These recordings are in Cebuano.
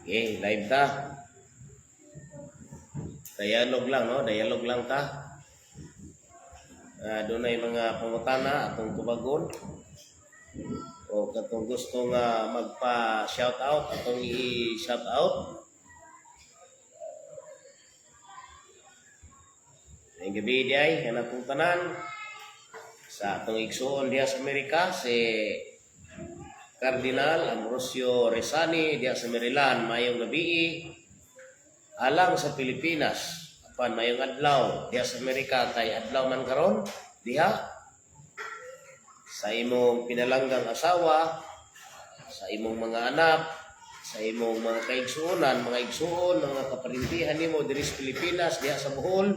Okay, live ta. Dialog lang, no? Dialog lang ta. Dunay mga pangutana atong tubagon. O katong gusto nga magpa shout out atong i-shout out. Ngayong gabi diay kanatong tanan sa atong igsuon diha sa Amerika, si Cardinal Ambrosio Rezani diha sa Maryland, maayong gabi alang sa Pilipinas, apan maayong adlaw diha sa Amerika kay adlaw man karon diha. Sa imong pinalanggang asawa, sa imong mga anak, sa imong mga kaigsuonan, mga igsuon, mga kaparintihan nimo diri sa Pilipinas, diha sa Bohol,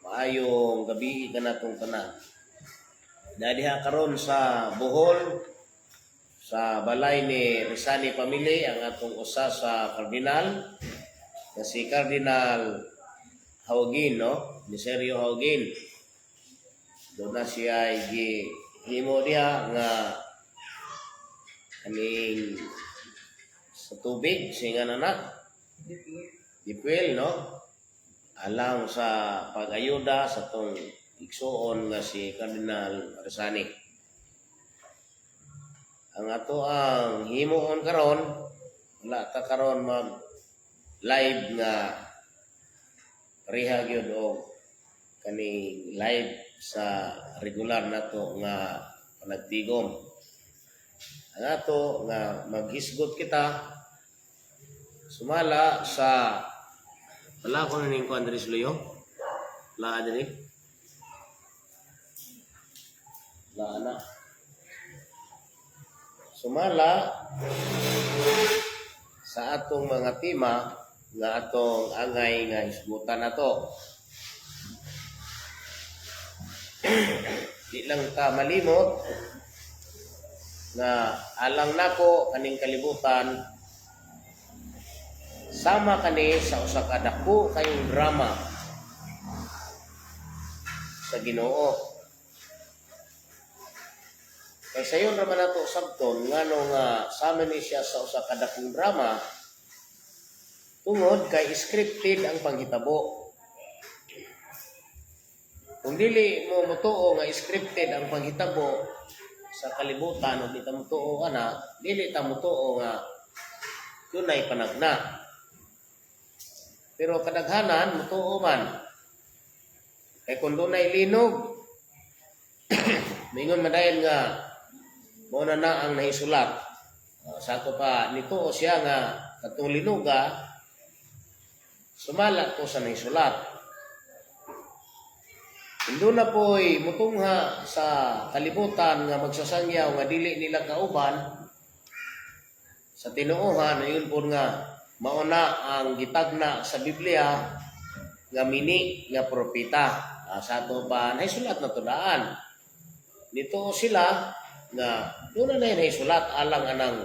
maayong gabi kanatong tanan. Na diha karon sa Bohol, sa balay ni Rezani family, ang atong usa sa kardinal na si Cardinal Hawgin, no? Ni Sergio Hawgin. Doon na siya ay gihimo diha nga kaning sa tubig singa na deep well, no? Alang sa pag-ayuda sa tong igsuon nga si Cardinal Rezani. Ang ato ang himuon karon, wala ta karon mag live nga pareha gyud og kaning live sa regular nato nga panagtigom. Ang ato nga maghisgot kita sumala sa, wala ko na ning kuan diri sa luyo. Wala diri. Wala na. Sumala sa atong mga tema nga atong angay nga hisgutan nato. Di lang ta malimot nga alang nako kaning kalibutan sama kani sa usa ka dako kayong drama sa Ginoo. Kay sayon ra man nato sabton ngano nga sama ni siya sa usa ka dakong drama, tungod kay scripted ang panghitabo. Kung dili mo motuo nga scripted ang panghitabo sa kalibutan, ug di ta motuo ana, dili ta motuo nga dunay panagna. Pero kadaghanan motuo man. Kay kung dunay linog, mingon man dayon nga mao na na ang nahisulat. Sa ato pa nituo siya nga katong linuga sumala to sa nahisulat. Kung na po'y mutungha sa kalibutan nga magsasangyaw nga dili nila kauban sa tinuohan, yun po nga mauna ang gitagna sa Biblia nga mini nga propeta. Sa ato pa nahisulat na to daan. Nito sila nga doon na nahisulat alang anang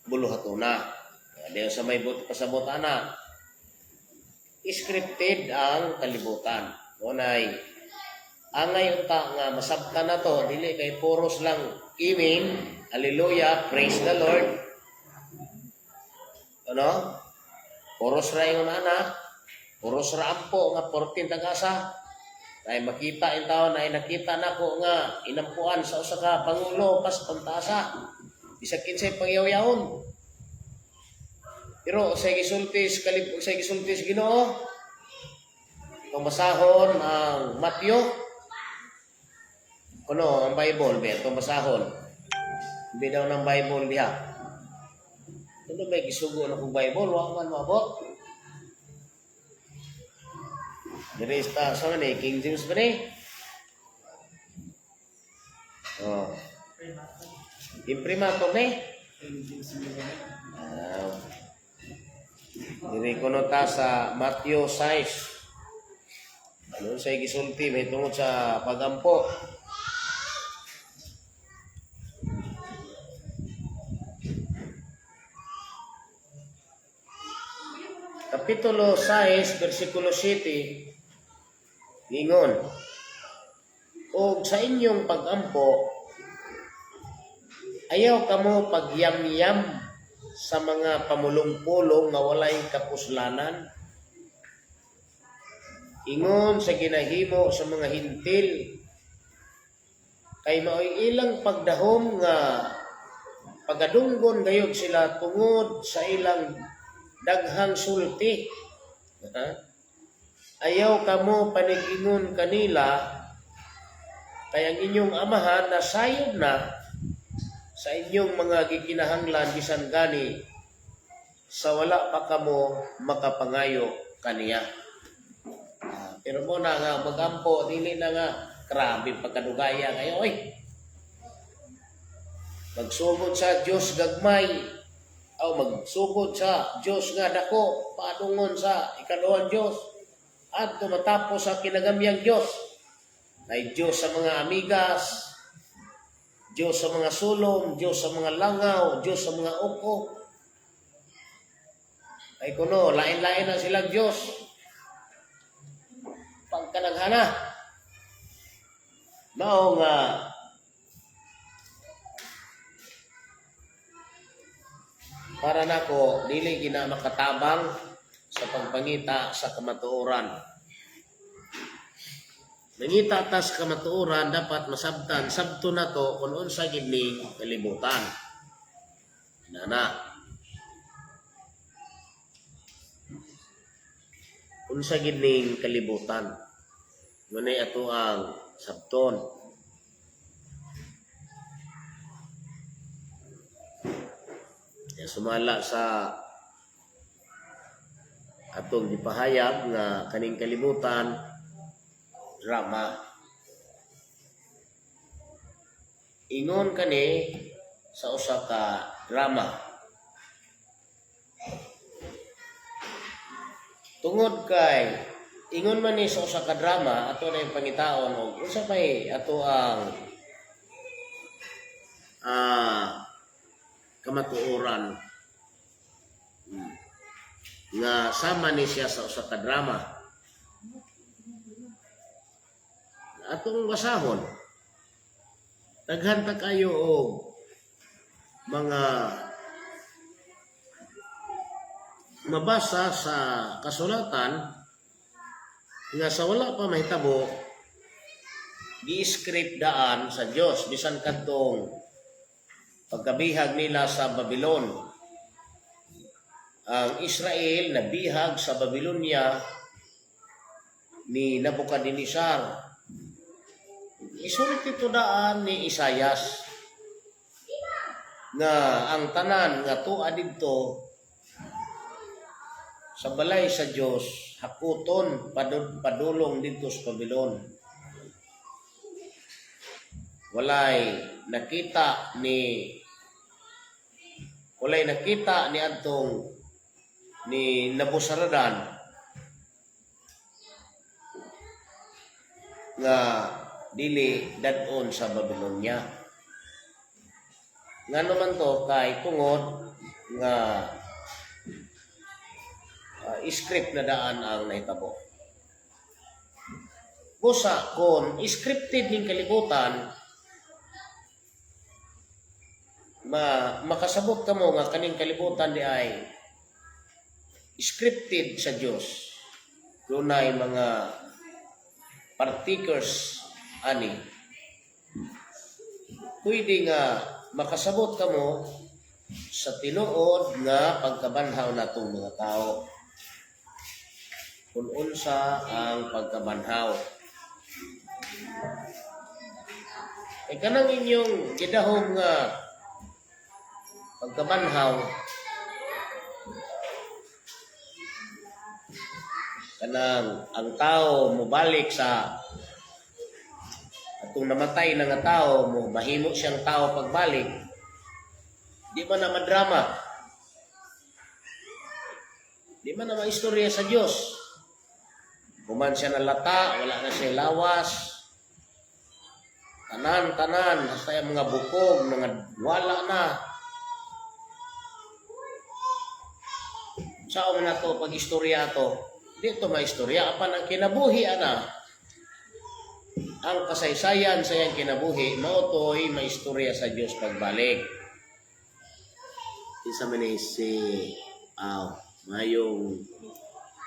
buluhatuna. Diyan sa may but pasabot ana, scripted ang kalibutan. Unay, angay unta nga masabtan na to, dili kay puros lang amen, hallelujah, praise the Lord. Ano? Puros ra ingon ana, puros ra ampo nga 14 tagasa. Ay makita in taon ay nakita nako nga inampuan sa usa ka pangulo pas pantasa. Bisag kinsay pangyaw-yawon. Pero sa gisulti sa kalib sa gisulti sa Ginoo, kung basahon ang Matthew, kuno ang Bible, be, itong basahon. Hindi daw ng Bible diha. Ano may gisugo na kong Bible, wa man mabot. Diri sa man eh, King James ba ni? Oh. Imprimatur ni? Diri kuno ta sa Matthew 6. Ano sa gisulti may tungod sa pagampo? Kapitulo 6 versikulo 7, ningon, "Og sa inyong pagampo, ayaw kamo pagyamyam Sa mga pamulong-pulong nga walay kapuslanan. Ingon sa ginahimo sa mga Hentil, kay mao'y ilang pagdahom nga pagadunggon gayud sila tungod sa ilang daghang sulti. Ha? Ayaw kamo panigingon kanila, kay ang inyong Amahan nasayod na sa inyong mga gikinahanglan bisan gani sa wala pa kamo makapangayo kaniya. Ah, pero mo na nga magampo, dili na nga grabe pagkadugaya kayo, oy. Magsugod sa Dios gagmay o magsugod sa Dios nga dako, padungon sa ikaduhang Dios at matapos sa kinagamyang Dios. Ay Dios sa mga amigas, Dios sa mga sulom, Dios sa mga langaw, Dios sa mga uko. Ay kuno, lain-lain na silang Dios. Pagkanaghana. Mao nga para nako, dili gina makatabang sa pagpangita sa kamatuoran. Nangita ta sa kamatuoran, dapat masabtan sabto nato kung unsa gid ning kalibutan. Nana. Unsa gid ning kalibutan? Ngunay ato ang sabton. Ya, sumala sa atong gipahayag nga kaning kalibutan drama. Ingon kani sa usa ka drama. Tungod kay ingon man ni sa usa ka drama, ato na yung pangitaon og unsa pay ato ang kamatuoran nga sama ni siya sa usa ka drama. Atong basahon, daghan ta kayo og mga mabasa sa kasulatan nga sa wala pa mahitabo, gi-script daan sa Dios bisan kadtong pagkabihag nila sa Babylon. Ang Israel nabihag sa Babylonia ni Nebuchadnezzar. Isulti to daan ni Isayas nga ang tanan nga tua didto sa balay sa Dios hakuton padulong didto sa Babylon. Walay nakita ni adtong ni Nabuzaradan nga dili dad-on sa Babylonia. Ngano man to? Kay tungod nga script na daan ang nahitabo. Busa kon scripted ning kalibutan, makasabot kamo nga kaning kalibutan di ay scripted sa Dios. Dunay mga partakers ani. Pwede nga makasabot kamo sa tinuod nga pagkabanhaw natong mga tao. Kung unsa ang pagkabanhaw. E kanang inyong gidahom nga pagkabanhaw, kanang ang tao mobalik sa atong namatay na nga tao, mo mahimo siyang tao pagbalik, di man na madrama, di man na maistorya sa Dios. Human siya nalata, wala na siya lawas, tanan tanan hasta yung mga bukog nga wala na. Sao man nato pag istorya to? Di to maistorya. Apan ang kinabuhi ana, ang kasaysayan sa iyang kinabuhi, mao to'y maistorya sa Dios pagbalik. Isa man ni si aw, mayong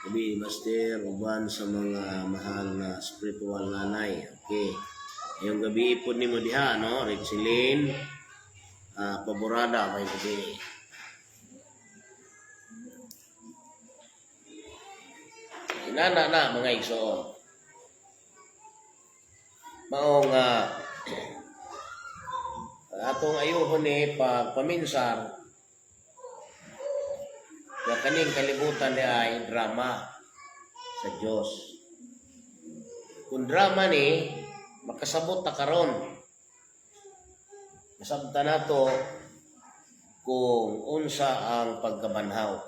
gabi, Master, uban sa mga mahal na spiritual nanay. Okay. Mayong gabi pod nimo diha, no? Richelin Paborada, mayong gabi. Inana na, mga igsoon. Mao nga atong ayuhon ni pagpaminsar nga kaning kalibutan ni ay drama sa Dios. Kung drama ni makasabot ta karon. Masabta nato kung unsa ang pagkabanhaw.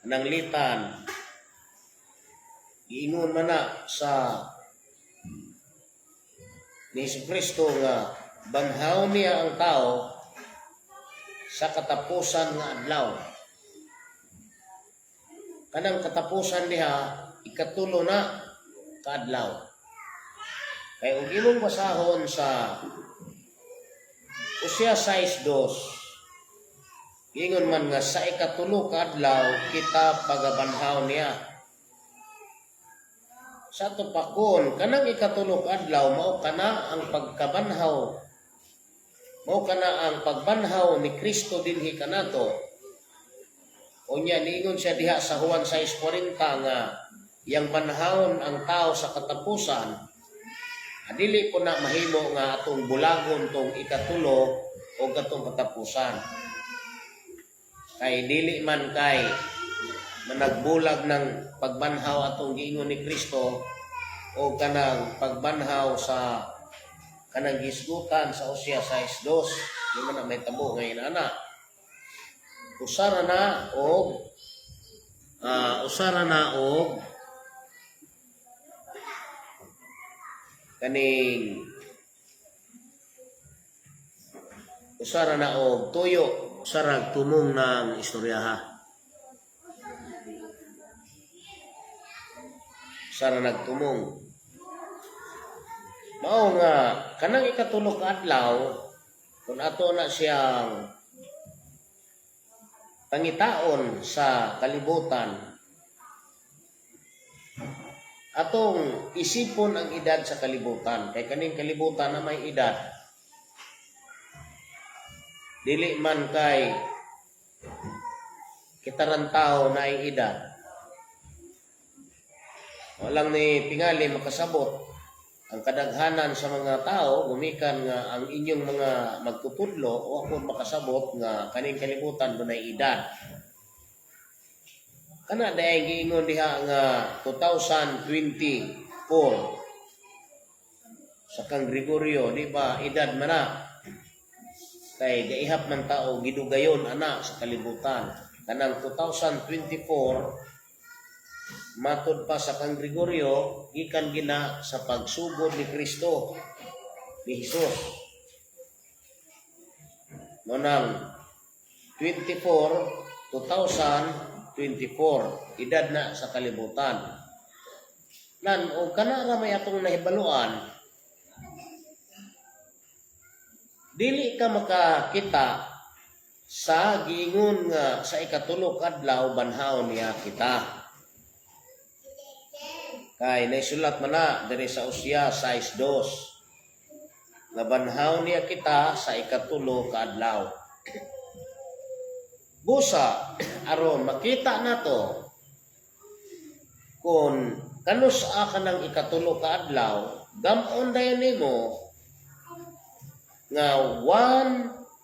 Nanglitan giingon man na sa ni Hesus Kristo nga banhaw niya ang tao sa katapusan nga adlaw. Kanang katapusan diha, ikatulo na kaadlaw. Kay ug imong basahon sa Osea 6:2, ingon man nga sa ikatulo kaadlaw kita pagabanhaw niya. Sa ato pa kon kanang ikatulo kaadlaw mao kana ang pagkabanhaw, mao kana ang pagbanhaw ni Kristo dinhi kanato. Unya niingon siya diha sa Juan 6:40 nga iyang banhawon ang tao sa katapusan. Dili ko na mahimo nga atong bulagon tong ikatulo o katong katapusan. Kay dili man kay managbulag ng pagbanhaw atong giingon ni Kristo o kanang pagbanhaw sa kanang gisgutan sa Osea 6:2. Di man na may tabo ngayon ana. Usara na og kaning usara na og tuyo, usara tumong ng istoryaha. Usara nagtumong. Mao nga kanang ikatulo ka adlaw, kung ato na siyang pangitaon sa kalibutan, atong isipon ang edad sa kalibutan, kay kaning kalibutan na may edad, dili man kay kitaran tao na ay edad. Walang ni tingali makasabot ang kadaghanan sa mga tao gumikan nga ang inyong mga magtutudlo o ako makasabot nga kaning kalibutan dunay edad. Kana dahil giingon diha nga 2024 sa kang Gregorio, di ba edad man na? Kay gaihap man tao gidugayon ana sa kalibutan. Kanang 2024 matod pa sa kang Gregorio, gikan gina sa pagsugod ni Kristo, ni Jesus. Monang 24, 2024, edad na sa kalibutan. Nan, o kana ra may atong nahibaluan, dili ka makakita sa giingon nga sa ikatulo kadlaw banhaw niya kita. Kay naisulat man na diri sa Osea 6:2 nga banhaw niya kita sa ikatulo kaadlaw. Busa aron makita nato kung kanus-a ka ng ikatulo kaadlaw, gam-on dayon nimo nga 1,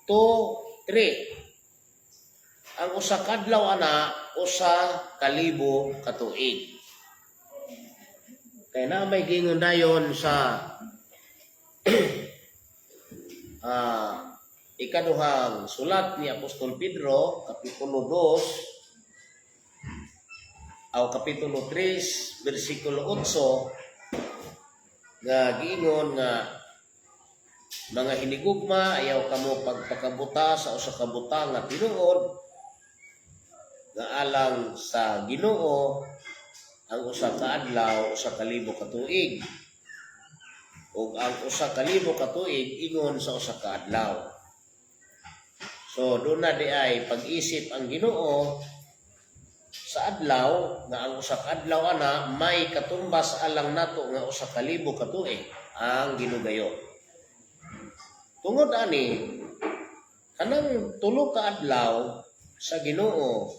2, 3. Ang usa kadlaw ana 1,000 ka tuig. Kaya na may gingon dayon sa ikaduhang sulat ni Apostol Pedro, Kapitulo 2, o Kapitulo 3, versikulo 8, nga giingon nga mga hinigugma, ayaw kamo pagpakabuta sa usa ka butang nga tinuod, nga alang sa Ginoo ang 1 ka adlaw 1,000 ka tuig, ug ang 1,000 ka tuig ingon sa 1 ka adlaw. So doon na di ay pag-isip ang Ginoo sa adlaw nga ang usa ka adlaw ana may katumbas alang nato nga 1,000 ka tuig ang ginugayon. Tungod ani, kanang 3 ka adlaw sa Ginoo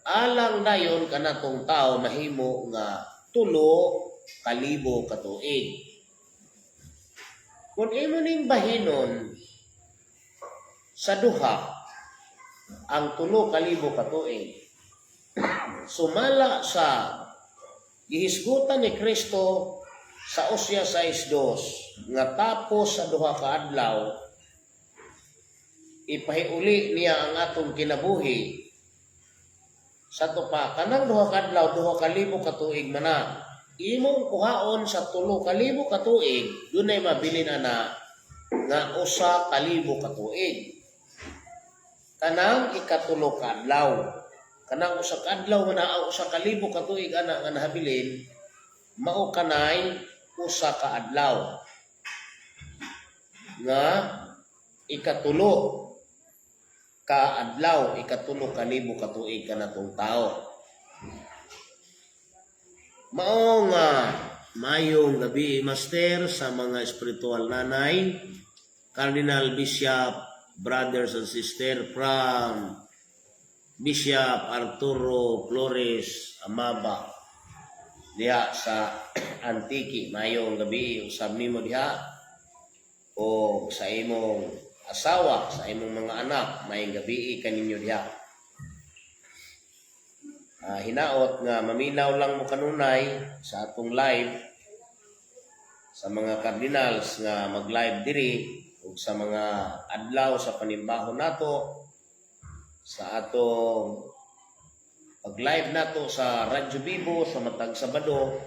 alang dayon kanatong tao mahimo nga 3,000 ka tuig. Kung imo ning bahinon sa duha ang 3,000 ka tuig, sumala sa gihisgutan ni Kristo sa Osea 6:2 nga tapos sa 2 ka adlaw ipahiuli niya ang atong kinabuhi, sa pa kanang 2 ka adlaw, 2,000 ka tuig man na imong kuhaon sa 3,000 ka tuig, dunay mabilin ana nga 1,000 ka tuig, kanang ikatulo ka adlaw. Kanang usa ka adlaw nga naa 1,000 ka tuig ana nga nahabilin, mao kanay usa ka adlaw nga ikatulo ka adlaw, ikatulo kalibo ka tuig kanatong tao. Mao nga mayong gabi, Master, sa mga espiritual nanay, Cardinal, Bishop, brothers and sister from Bishop Arturo Flores Amaba diha sa Antique. Mayong gabi usab nimo diha o sa imong asawa, sa imong mga anak, mayong gabi kaninyo diha. Hinaot nga maminaw lang mo kanunay sa atong live, sa mga cardinals nga mag-live diri ug sa mga adlaw sa panimbahon nato, sa atong pag-live nato sa Radyo Bibo sa matag Sabado,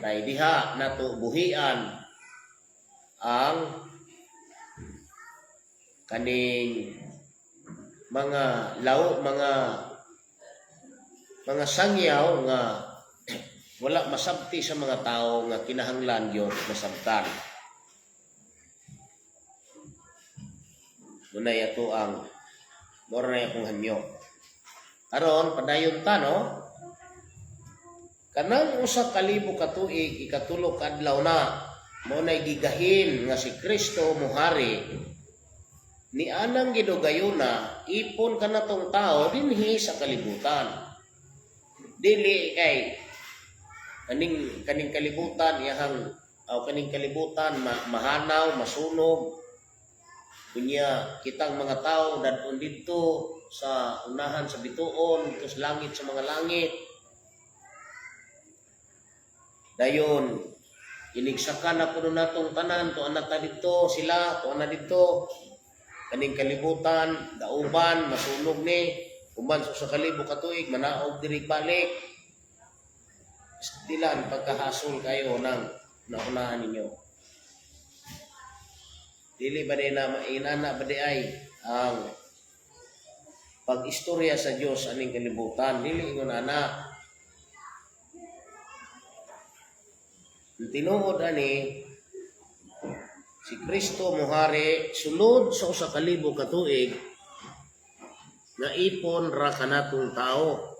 kay diha nato buhian ang kaning mga law, mga sangyaw nga wala masabti sa mga tao nga kinahanglan gyud masabtan. Dunay ato ang mora na akong hanyo. Karon padayon ta, no? Kanang 1,000 ka tuig, ikatulo ka adlaw na mao nay gigahin nga si Kristo mohari ni anang gidugayuna ipon kanatong tao dinhi sa kalibutan. Dili kay kaning kaning kalibutan iyahang aw kaning kalibutan mahanaw, masunog, kunya kitang mga tao dadon didto sa unahan sa bituon, dito sa langit, sa mga langit. Dayon inigsaka na kuno natong tanan, tuan na ta didto, sila tuan na didto. Kaning kalibutan dauban, masunog ni human sa 1,000 ka tuig manaog diri balik. Stilan pagkahasol kayo ng naunahan ninyo. Dili ba di na mainana ba di ay ang pag-istorya sa Dios aning kalibutan? Dili ingon ana. Ang tinuod ani, si Kristo mohari sulod sa 1,000 ka tuig nga ipon ra kanatong tao.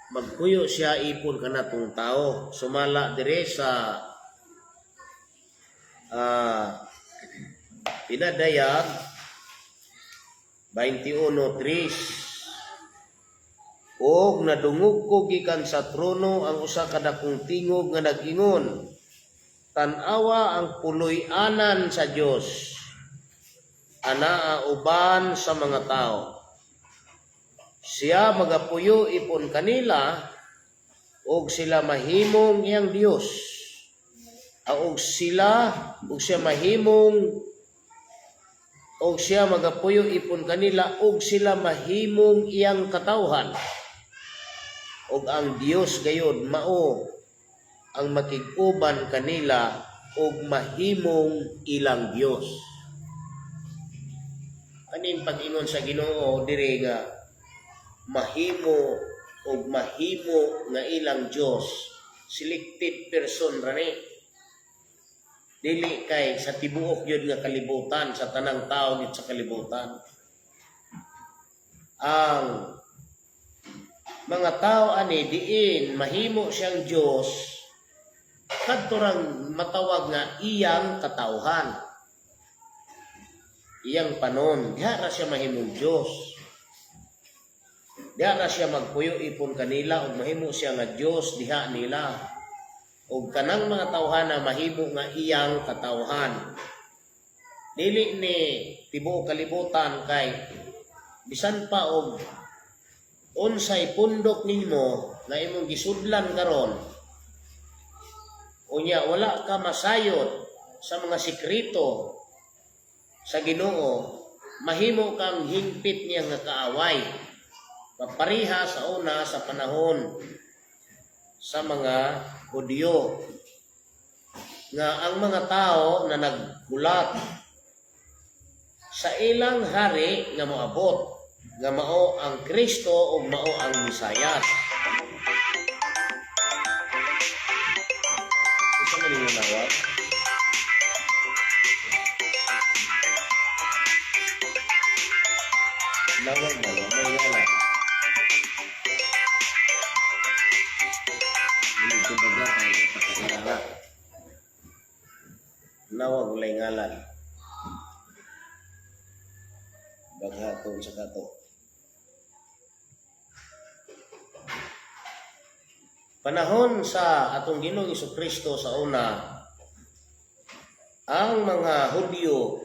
Magpuyo siya ipon kanatong tao. Sumala dire sa Pinadayag 21:3: "Og nadungog ko gikan sa trono ang usa ka dakong tingog nga nag-ingon, 'Tan-awa ang puloy-anan sa Dios anaa uban sa mga tao. Siya magapuyo ipon kanila og sila mahimong iyang Dios. Og sila og siya mahimong og siya magapuyo ipon kanila og sila mahimong iyang katawhan. Og ang Dios gayod mao ang makig-uban kanila og mahimong ilang Dios.'" Kaning pag-ingon sa Ginoo diri nga mahimo og mahimo nga ilang Dios, selected person ra ni. Dili kay sa tibuok gyud nga kalibutan, sa tanang tao gyud sa kalibutan. Ang mga tao ani diin mahimo siyang Dios, kadto rang matawag nga iyang katawhan. Iyang panon, diha ra siya mahimong Dios. Diha ra siya magpuyo ipon kanila ug mahimo siya nga Dios diha nila. Ug kanang mga tawhana mahimo nga iyang katawhan. Dili ni tibuok kalibutan, kay bisan pa og unsay pundok nimo nga imong gisudlan karon, unya wala ka masayod sa mga sekreto sa Ginoo, mahimo kang hingpit niya nga kaaway, papareha sa una, sa panahon sa mga Hudyo, nga ang mga tao na naghulat sa ilang hari nga moabot, nga mao ang Kristo ug mao ang Mesayas. Unsa man inyong nawag? Nawag na, may ngalan. Hindi kumbaga kay pagkakilala. Nawag, walay ngalan. Baghaton sa kato. Panahon sa atong Ginoong Kristo sa una, ang mga Hudyo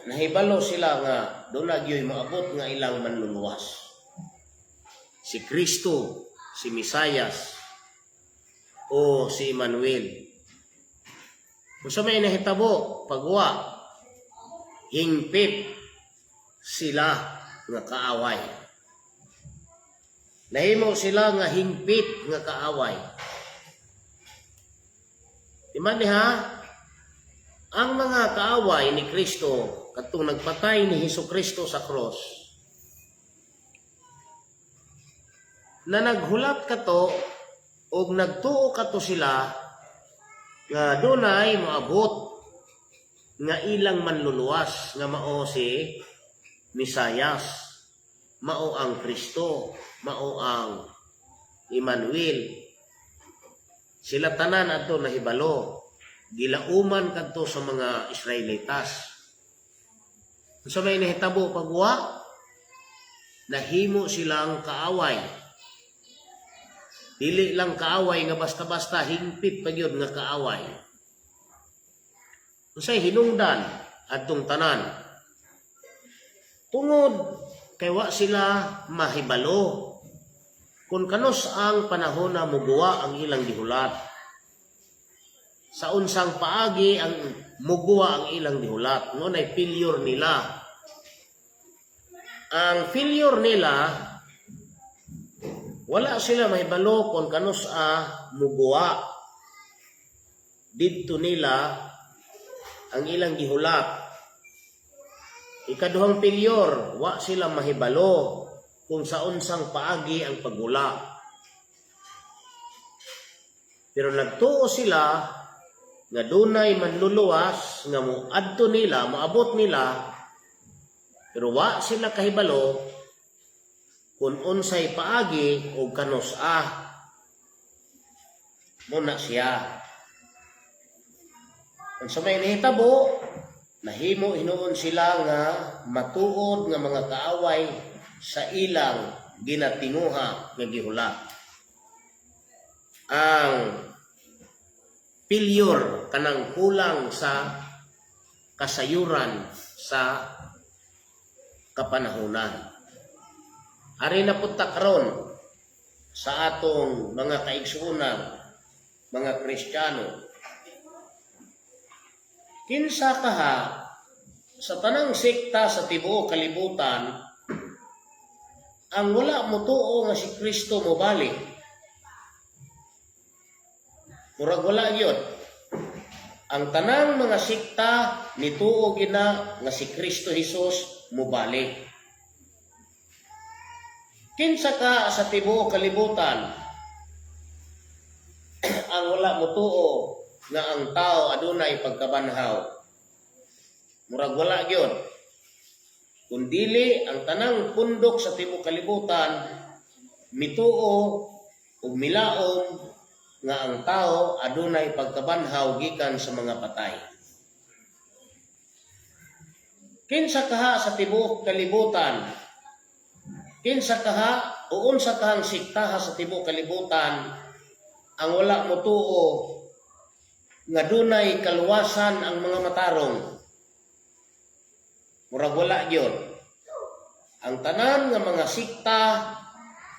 nahibalo sila nga duna gyoy moabot nga ilang manluluwas. Si Kristo, si Mesayas o si Emmanuel. Unsa may nahitabo pagwa, hingpit sila nga kaaway. Nahimo sila nga hingpit nga kaaway. Di man ha, ang mga kaaway ni Kristo katong nagpatay ni Hesus Kristo sa cross, na naghulat kato og nagtuo kato sila nga dunay moabot nga ilang manluluwas nga mao si Mesayas, mao ang Kristo, mao ang Emmanuel. Sila tanan adto nahibalo, gilauman kadto sa mga Israelitas. Unsa may nahitabo pagwa, nahimo silang kaaway. Dili lang kaaway nga basta-basta, hingpit pa gyud nga kaaway. Unsay hinungdan adtong tanan? Tungod kay wa sila mahibalo kung kanus ang panahon na muguwa ang ilang gihulat. Sa unsang paagi ang muguwa ang ilang gihulat, mao nay failure nila. Ang failure nila, wala sila mahibalo kung kanus a muguwa didto nila ang ilang gihulat. Ikaduhang failure, wa sila mahibalo kung sa unsang paagi ang paggula. Pero nagtuo sila nga dunay manluluwas nga moadto nila, moabot nila, pero wa sila kahibalo kung unsay paagi o kanus-a. Muna siya. Kung sa may nahitabo, nahimo hinuon sila nga matuod nga mga kaaway sa ilang ginatinguha nga gihulat. Ang failure, kanang kulang sa kasayuran sa kapanahunan. Ari na punta karon sa atong mga kaigsuonan, mga Kristiyano. Kinsa kaha sa tanang sekta sa tibuok kalibutan ang wala motuo nga si Kristo mobalik? Murag wala gyud. Ang tanang mga sekta nituo gina nga si Kristo Jesus mobalik. Kinsa ka sa tibuok kalibutan ang wala motuo nga ang tao adunay pagkabanhaw? Murag wala gyud. Kung dili, ang tanang pundok sa tibuok kalibutan mituo ug milaom nga ang tao adunay pagkabanhaw gikan sa mga patay. Kinsa kaha sa tibuok kalibutan? Kinsa kaha o unsa kahang siktaha sa tibuok kalibutan ang wala motuo nga dunay kaluwasan ang mga matarong? Murag wala gyud. Ang tanan nga mga sikta,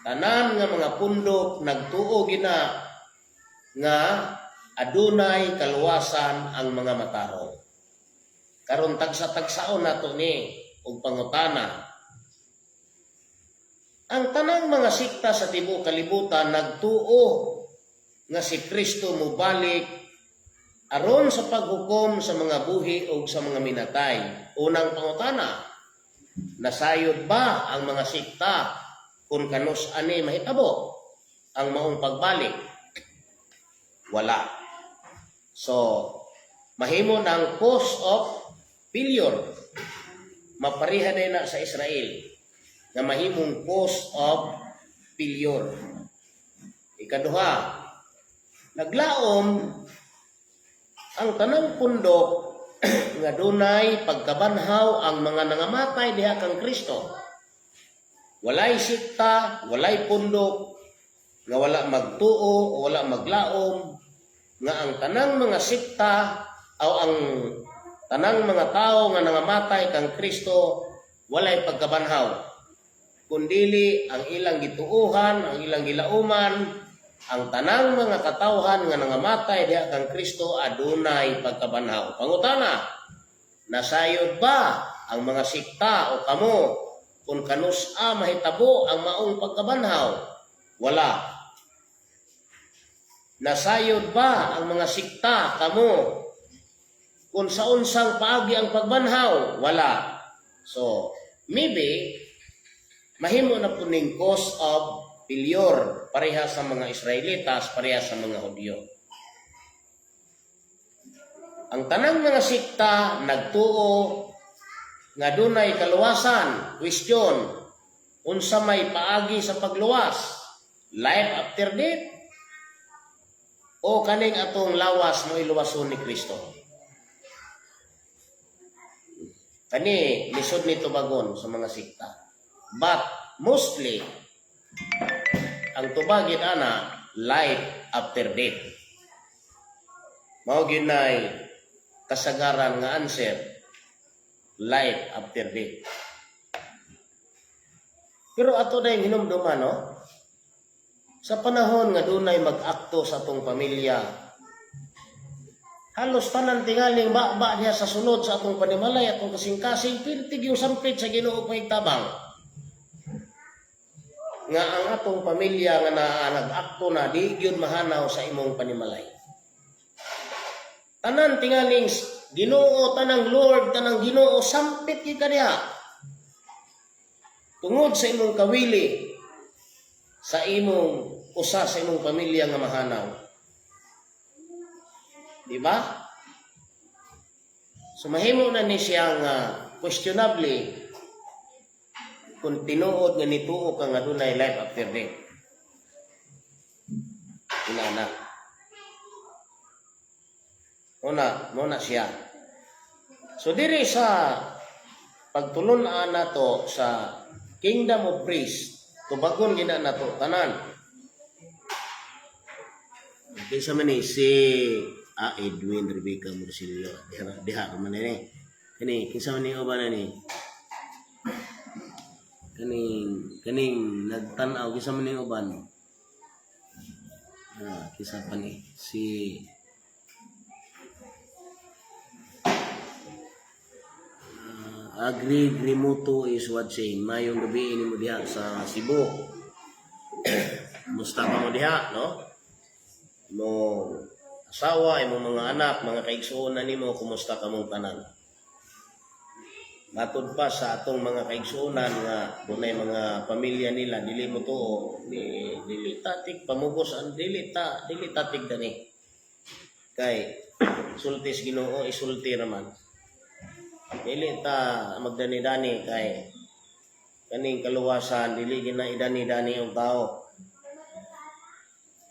tanan nga mga pundok nagtuo gina nga adunay kaluwasan ang mga matarong. Karon, tagsa-tagsaon nato ni og pangutana. Ang tanang mga sikta sa tibuok kalibutan nagtuo nga si Kristo mobalik aron sa paghukom sa mga buhi o sa mga minatay. Unang pangutana, nasayod ba ang mga sikta kung kanus ani mahitabo ang maong pagbalik? Wala. So, mahimo ng cause of failure. Mapareha din na sa Israel na mahimong cause of failure. Ikaduha, naglaom ang tanang pundok nga dunay pagkabanhaw ang mga nangamatay diha kang Kristo. Walay sikta, walay pundok nga wala magtuo o wala maglaom nga ang tanang mga sikta o ang tanang mga tao nga nangamatay kang Kristo walay pagkabanhaw. Kundili ang ilang gituuhan, ang ilang gilauman, ang tanang mga katawhan nga nangamatay diha kang Kristo adunay pagkabanhaw. Pangutana, nasayod ba ang mga sikta o kamo kung kanus-a mahitabo ang maong pagkabanhaw? Wala. Nasayod ba ang mga sikta kamo kung sa unsang paagi ang pagbanhaw? Wala. So, maybe mahimo na po ning cause of failure pareha sa mga Israelitas, pareha sa mga Hudyo. Ang tanang mga sikta nagtuo nga dunay kaluwasan. Question, unsa may paagi sa pagluwas? Life after death? O kaning atong lawas mo iluwason ni Kristo? Kani lisod ni tubagon sa mga sikta. But mostly ang tubagin ana, life after death. Mao gyud nay kasagaran nga answer, life after death. Pero ato na yung hinumduman, no? Sa panahon nga dunay mag-akto sa atong pamilya, halos tanan tingaling ba niya sa sulod sa atong panimalay, atong kasing-kasing, pirtig yung sampit sa Ginoo pahigtabang. Nga ang atong pamilya nga na nag-akto na di gyud mahanaw sa imong panimalay. Tanan tingaling Ginoo, tanang Lord, tanang Ginoo, sampit gyud ka diha. Tungod sa imong kawili, sa imong usa sa imong pamilya nga mahanaw. Di ba? So mahimo na ni siya nga questionably kung tinuod nga nituo ka nga dunay life after death. Inana. Una, muna siya. So diri sa pagtulun-an nato sa Kingdom of Priests, tubagon gina nato tanan. Kinsa man ni si Edwin Rebecca Mursillo. Diha diha man ni. Kani kinsa man ni uban na ni? Kaning kaning nagtan-aw, kinsa man ni uban? Kinsa pa ni si Agri Grimuto is watching. Mayong gabi nimo diha sa Cebu. Musta ka mo diha, no? Mo asawa, imong mga anak, mga kaigsuonan nimo, kumusta ka mong tanan? Matod pa sa atong mga kaigsuonan nga dunay mga pamilya nila dili mo tuo, di dili tatig pamugos ang dili ta tig dani. Kay sulti sa Ginoo, isulti naman. Dili ta magdani-dani kay kaning kaluwasan dili gina idani-dani og tao.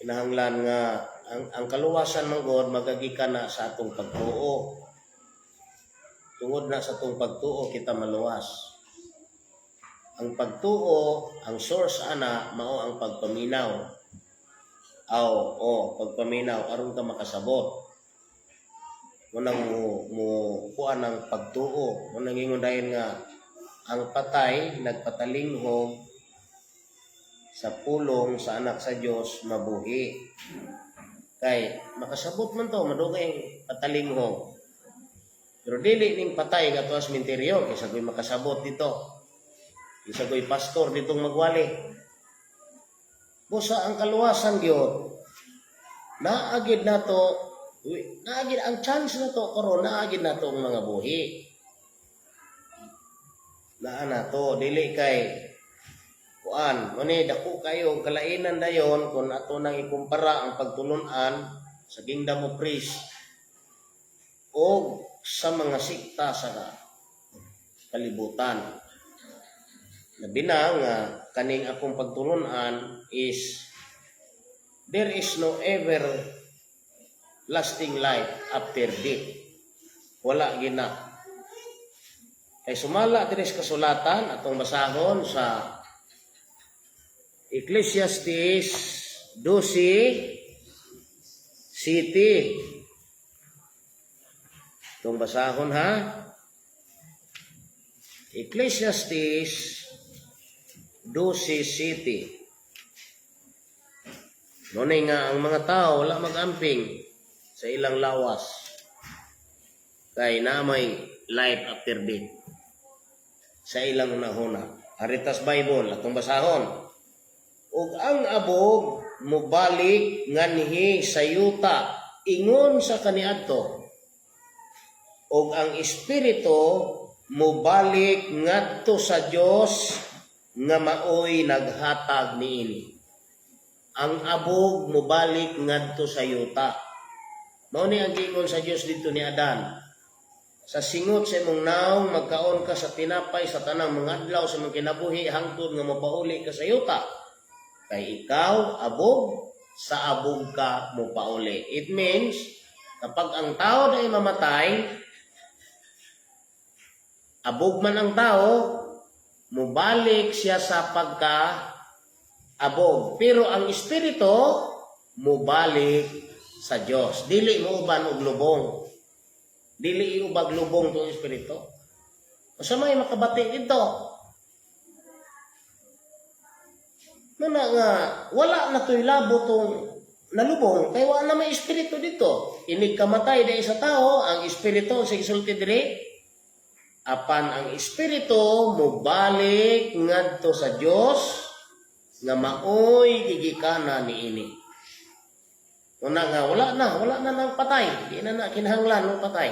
Kinahanglan nga ang kaluwasan man gud magagikan na sa atong pagtuo. Tungod na sa atong pagtuo kita maluwas. Ang pagtuo, ang source ana mao ang pagpaminaw. Aw, o pagpaminaw aron ka makasabot. Munang mo kuan ang pagtuo. Munang ingon dayon nga ang patay nagpatalinghog sa pulong sa anak sa Dios mabuhi. Kay makasabot man to, madugay patalinghog. Pero dili ning patay nga tuas sementeryo kaysa ko'y makasabot dito. Kaysa ko'y pastor ditong magwali. Busa ang kaluwasan gyud. Naagid nato, naagid ang chance na to karon, naagid nato ang mga buhi. Naa nato dili kay kuan, mani dako kayo kalainan dayon kung ato nang ikumpara ang pagtulunan sa Kingdom of Priest o sa mga sikta sa kalibutan. Labi na nga kaning akong pagtulunan is there is no ever lasting life after death. Wala gina. Kay sumala diri sa kasulatan atong basahon sa Ecclesiastes 12:7. Itong basahon ha. Ecclesiastes 12:7. Nunay nga ang mga tao wala magamping sa ilang lawas. Kay na may life after death sa ilang hunahuna. Aritas Bible atong basahon. Ug ang abog mobalik nganhi sa yuta ingon sa kaniadto. Ug ang espiritu mobalik ngadto sa Dios nga maoy naghatag niini. Ang abog mobalik ngadto sa yuta. Mao ni ang giingon sa Dios dito ni Adan. Sa singot sa imong naong magkaon ka sa tinapay sa tanang mga adlaw sa imong kinabuhi hangtod nga mopauli ka sa yuta. Kay ikaw abog, sa abog ka mopauli. It means kapag ang tao na mamatay, abog man ang tao, mubalik siya sa pagka abog. Pero ang espiritu mubalik sa Dios. Dili mo uban og lubong. Dili iubag lubong tong espiritu. Usa may makabati dito. Mana nga wala na to'y labo tong nalubong kay wala na may espiritu dito. Inig kamatay dahil sa tao, ang espiritu sa gisulti diri, apan ang espiritu mobalik ngadto sa Dios nga maoy gigikanan niini. Una nga wala na nang patay, di na na kinahanglan mo patay.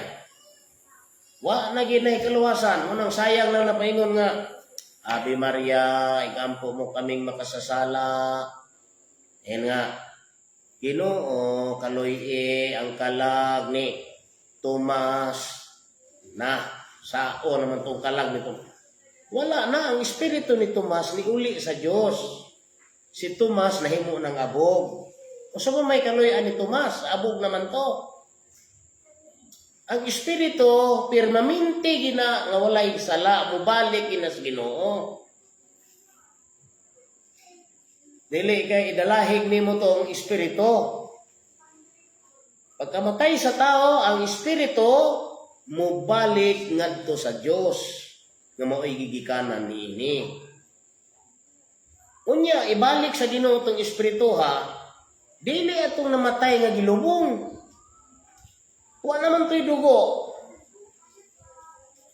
Wa na ginay kaluwasan, unang sayang lang na paingon nga Ave Maria, igampo mo kaming makasasala. Ayan nga, Ginoo, kaloy ang kalag ni Tomas na sao naman tong kalag ni Tomas. Wala na ang espiritu ni Tomas ni uli sa Dios. Si Tomas nahimo ng abog. O sa may kaloy ni Tomas, abog naman to. Ang espiritu permanente gina nga walay sala, mubalik gina sa Ginoo. Dili kay idalahig nimo tong espiritu. Pagkamatay sa tao, ang espiritu mubalik ngadto sa Dios nga mao'y gigikanan niini. Unya ibalik sa Ginoo tong espiritu ha, dili atong namatay nga gilubong. Wa naman to'y dugo.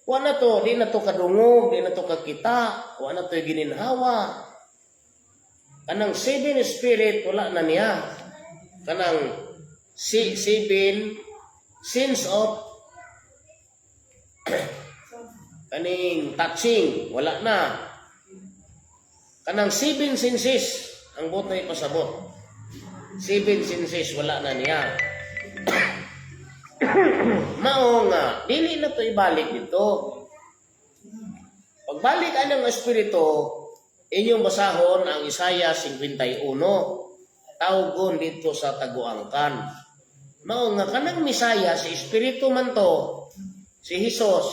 Wa na to, di na to kadungog, di na to kakita, wa na to'y gininhawa. Kanang seven spirit, wala na niya. Kanang si seven sense of kaning touching, wala na. Kanang seven senses, ang buot na ipasabot. Seven senses, wala na niya. Mao nga dili na to ibalik dito. Pagbalik anang espiritu, inyong basahon ang Isaiah 51. Tawgon dito sa taguangkan. Mao nga kanang Misaya, si espiritu man to, si Jesus.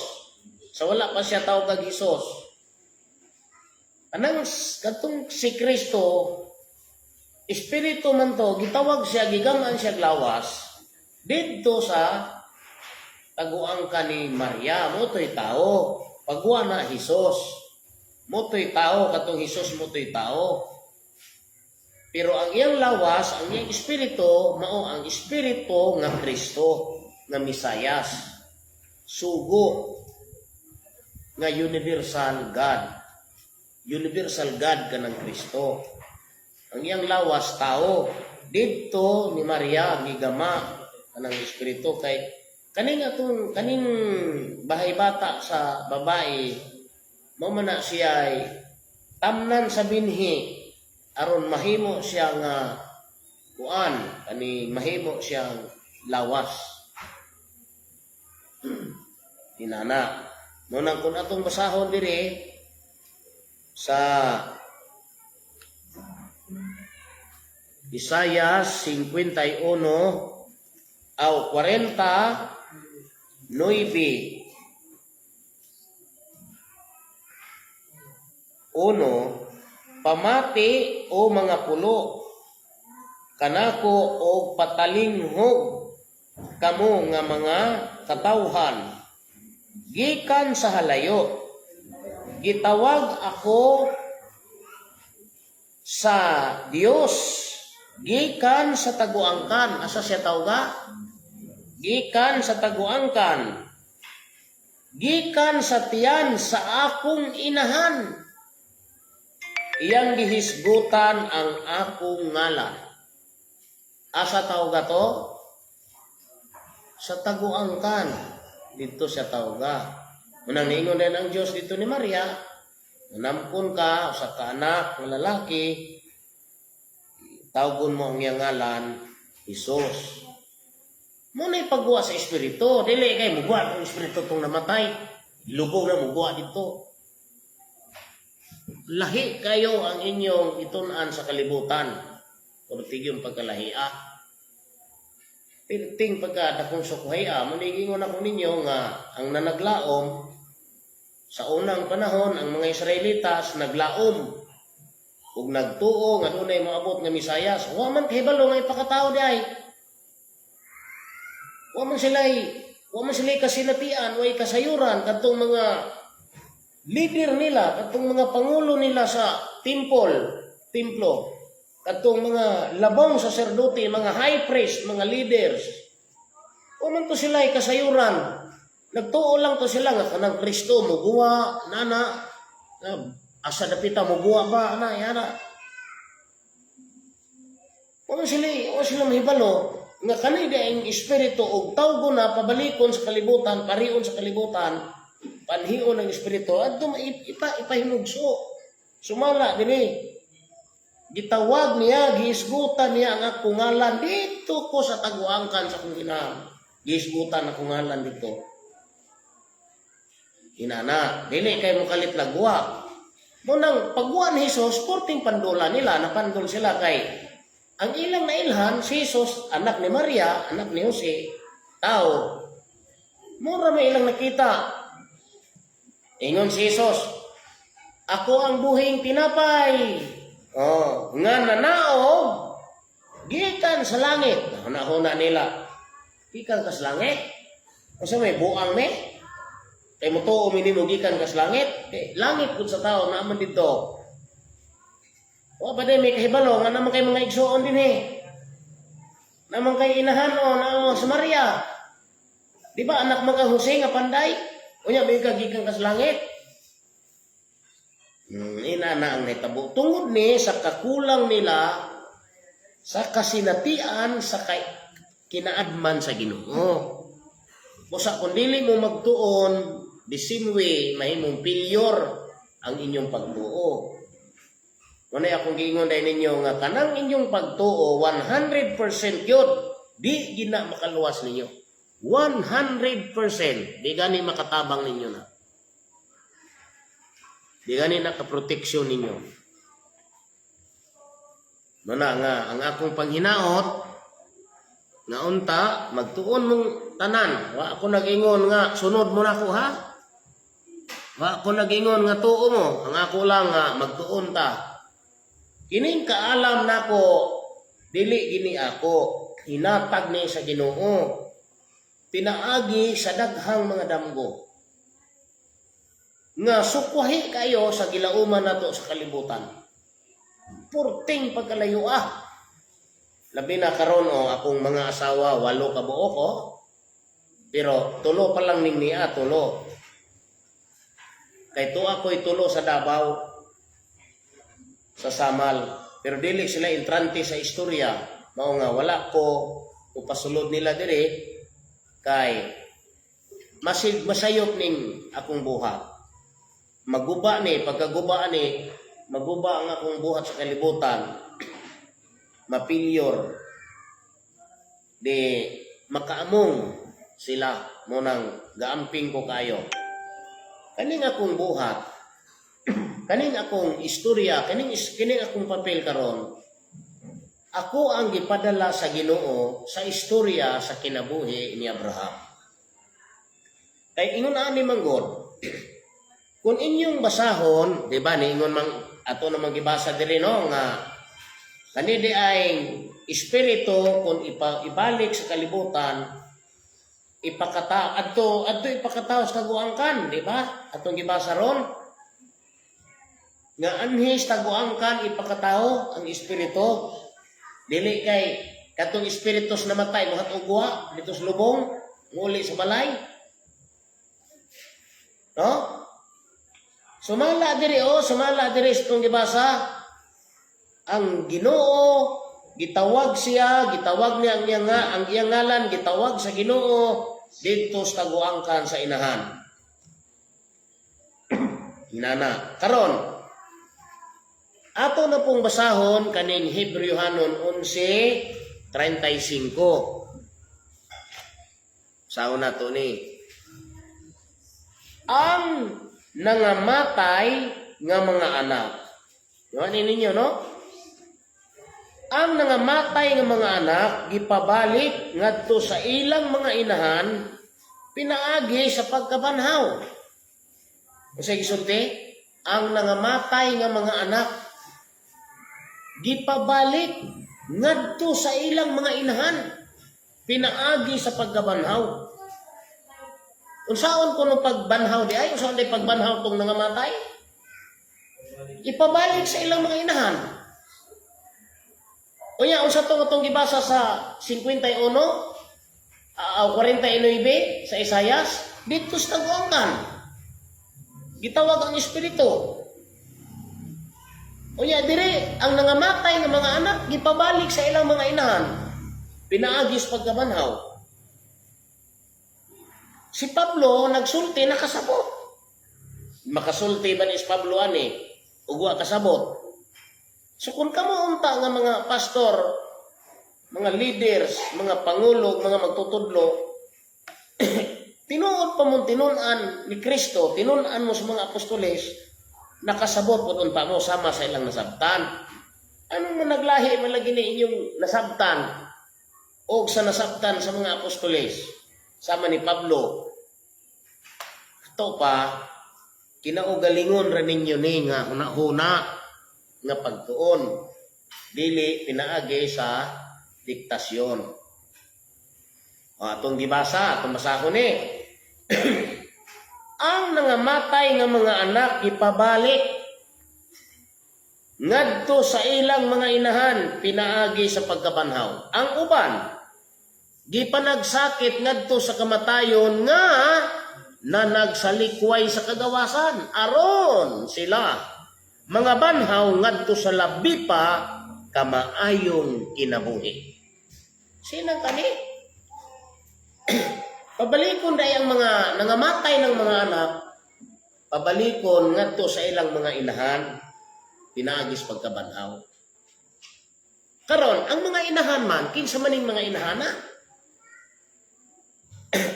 Sa wala pa siya tawag kag Jesus. Kanang katong si Kristo, espiritu man to, gitawag siya, gigamaan siya lawas didto sa taguangkan ni Maria, mao to'y tao. Pagwa na Jesus. Mao to'y tao, katong Jesus mao to'y tao. Pero ang iyang lawas, ang iyang espiritu, mao ang espiritu nga Kristo, nga Misayas. Sugo nga universal God. Universal God kanang Kristo. Ang iyang lawas tao. Didto ni Maria gigama kanang espiritu kay kaning atong kaning bahay bata sa babae, mao man na siya ay tamnan sa binhi aron mahimo siya nga kuan, kani mahimo siyang lawas inana mo. Nang kung atong basahon diri sa Isaiah 51 aw 49:1, "Pamati, o mga pulo, kanako og patalinghog kamo nga mga katawhan. Gikan sa halayo gitawag ako sa Dios, gikan sa taguangkan." Asa siya tawga? Gikan sa taguangkan, gikan sa tiyan sa akong inahan, iyang gihisgutan ang akong ngalan. Asa tawga to? Sa taguangkan. Dito siya tawga. Munang niingon din ang Diyos dito ni Maria, "Nampon ka sa kaanak ng lalaki, tawgon mo ang iyang ngalan, Jesus." Mao na'y pagguwa sa espiritu. Dili kay muguwa ang espiritu tong namatay. Lubong na muguwa dito. Lahi kayo ang inyong itun-an sa kalibutan. Kurtig yung pagkalahia. Pirting pagka dakong sukuhaya, manigingon ako ninyo nga ang nanaglaom sa unang panahon, ang mga Israelitas naglaom ug nagtuo nga dunay moabot nga Misayas. Wa man kahibalo nga ipakatao di ay. Wa man sila kasinatian, way kasayuran kadtong mga leader nila, kadtong mga pangulo nila sa templo, kadtong mga labong saserdote, mga high priest, mga leaders. Wa man to sila kasayuran. Nagtuo lang to sila nga kanang Kristo muguwa nana na, asa dapita muguwa ba ana yana. Wa sila mahibalo nga kani di ang espiritu og tawgo na pabalikon sa kalibutan, parion sa kalibutan, panhion ng espiritu adto maipa ipahinugso. Sumala dinhi. Gitawag niya, gihisgutan niya ang akong ngalan dito ko sa taguangkan sa akong inahan. Gihisgutan akong ngalan dito. Inana, dili kay mo kalit lagwa. Munang pagwa ni Jesus, porting pandula nila, napandol sila kay ang ilang nailhan, si Jesus, anak ni Maria, anak ni Jose, tao. Mura may ilang nakita. Ingon si Jesus, "Ako ang buhing tinapay." Oh, nga nanaog gikan sa langit. Huna-huna nila. Gikan ka sa langit? Unsa may buang me? Kay mo tuo mi nimo gikan ka sa langit? Kay langit pud sa tao naaman dito. Wa pa din may kahibalo nga naman kay mga igsuon din eh. Naman kay inahan o na sa Maria. Di ba anak mga Jose nga panday? Unya may gikan ka sa langit. Ina na ang nahitabo. Tungod ni sa kakulang nila sa kasinatian sa kay, kinaadman sa Ginoo. Busa kung dili mo magtuon, the same way mahimong failure ang inyong pagtuo. Muna akong giingon dahil ninyo nga kanang inyong pagtuo 100% yun, di gina makaluwas ninyo. 100% di gani makatabang ninyo na. Di gani nakaproteksyon ninyo. Mana nga ang akong panghinaot nga unta magtuon mong tanan. Wa ako nag-ingon nga sunod mo nako, ha. Wa ako nag-ingon nga tuo mo. Ang ako lang nga magtuon ta. Kining kaalam nako, dili gini ako, hinatag ni sa Ginoo pinaagi sa daghang mga damgo nga sukwahi kayo sa gilauman nato sa kalibutan. Purting pagkalayo ah. Labi na karon oh, akong mga asawa, walo ka buok oh. Pero tulo pa lang ning niya, tulo. Kay tuwa ko'y tulo sa Davao, sa Samal. Pero dili sila entrante sa istorya. Mao nga wala ko upasulod nila diri kay masig masayop ning akong buhat. Maguba ni, pagkaguba ni, maguba ang akong buhat sa kalibutan. Mapilyor. Di makaamong sila mo nang gaamping ko kayo. Kaning akong buhat, kaning akong istorya, kining akong papel karon, ako ang gipadala sa Ginoo sa istorya sa kinabuhi ni Abraham. Kay ingon ani manggod, kung inyong basahon, di ba, niingon mang ato namang gibasa diri, no, nga kani di ay espiritu kung ibalik sa kalibutan, ipakata adto adto ipakatao sa taguangkan, di ba? Atong gibasa ron nga anhi sa taguangkan ipakatao ang espiritu, dili kay katong espiritu sa namatay muhat ugwa dito sa lubong, nguli sa balay, no? Sumala diri oh, sumala diri sa itong gibasa, ang Ginoo gitawag siya, gitawag niya ang iyang ngalan, gitawag sa Ginoo didto sa taguangkan sa inahan. Inana. Karon, ato na pong basahon kaning Hebreo 11:35. Sa una to ni. Ang nangamatay nga mga anak. Yan ninyo, no? Ang nangamatay nga mga anak gipabalik ngadto sa ilang mga inahan pinaagi sa pagkabanhaw. Unsay gisulti? Ang nangamatay nga mga anak gipabalik ngadto sa ilang mga inahan pinaagi sa pagkabanhaw. Unsaon kuno pagbanhaw di ay? Unsaon di pagbanhaw tong nangamatay? Ipabalik sa ilang mga inahan. Unya, unsa tong atong gibasa sa 51 49 sa Isayas didto sa taguangkan. Gitawag ang espiritu. Unya dire ang nangamatay nga mga anak gipabalik sa ilang mga inahan pinaagi sa pagkabanhaw. Si Pablo nagsulti, nakasabot. Makasulti ba ni si Pablo ani ug wa kasabot? So kung kamo unta nga mga pastor, mga leaders, mga pangulo, mga magtutudlo, tinuod pa mong tinun-an ni Kristo, tinun-an mo sa mga apostoles, nakasabot po unta mo sama sa ilang nasabtan. Anong mo naglahi man lagi ni inyong nasabtan o sa nasabtan sa mga apostoles sama ni Pablo? Ito pa, kinaugalingon ra ninyo ni nga huna-huna nga pagtuon, dili pinaagi sa diktasyon. O, atong gibasa, atong basahon ni. Ang nangamatay nga mga anak ipabalik ngadto sa ilang mga inahan pinaagi sa pagkabanhaw. Ang uban gipanagsakit ngadto sa kamatayon nga nanagsalikway sa kagawasan, aron sila mga banhaw ngadto sa labi pa kamaayong kinabuhi. Sinang kani? Pabalikon dahil ang mga nangamatay ng mga anak, pabalikon ngadto sa ilang mga inahan pinaagi sa pagkabanhaw. Karon, ang mga inahan man, kinsa maning mga inahana?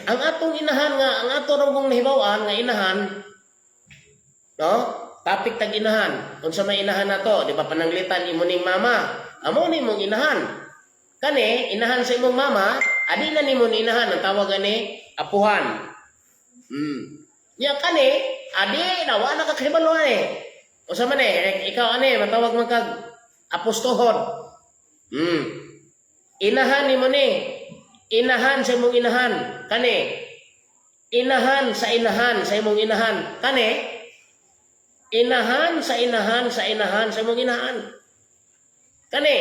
Ang atong inahan nga ang ato rong kong nahibaw-an nga inahan, no? Topic tag inahan. Unsa may inahan nato, di ba pananglitan imo ning mama? Amo ni imong inahan. Kani inahan sa imong mama, adi na nimo ni inahan, ang tawag ani apuhan. Nya kani adi na wa na ka kahibalo ani. Unsa man eh, ikaw ani matawag man kag apostohon. Inahan nimo ni. Inahan sa imong inahan. Kani. Inahan sa inahan sa imong inahan. Kani. Inahan sa inahan sa inahan sa imong inahan. Kani.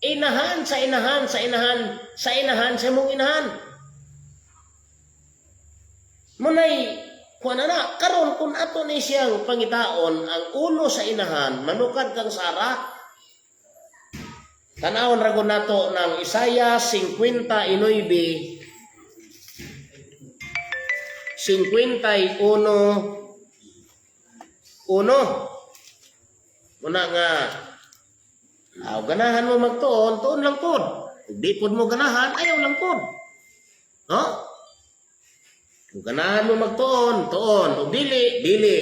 Inahan sa inahan sa inahan sa inahan sa imong inahan. Munay kuan na karon kung ato ni siyang pangitaon ang ulo sa inahan, manukad kang Sara. Tanawon ra gud nato ng Isaiah 59, 51:1. Muna nga aw ganahan mo magtuon, tuon lang pod. Kung di pod mo ganahan, ayaw lang pod. No? Kung ganahan mo magtuon, tuon. Kung dili, dili.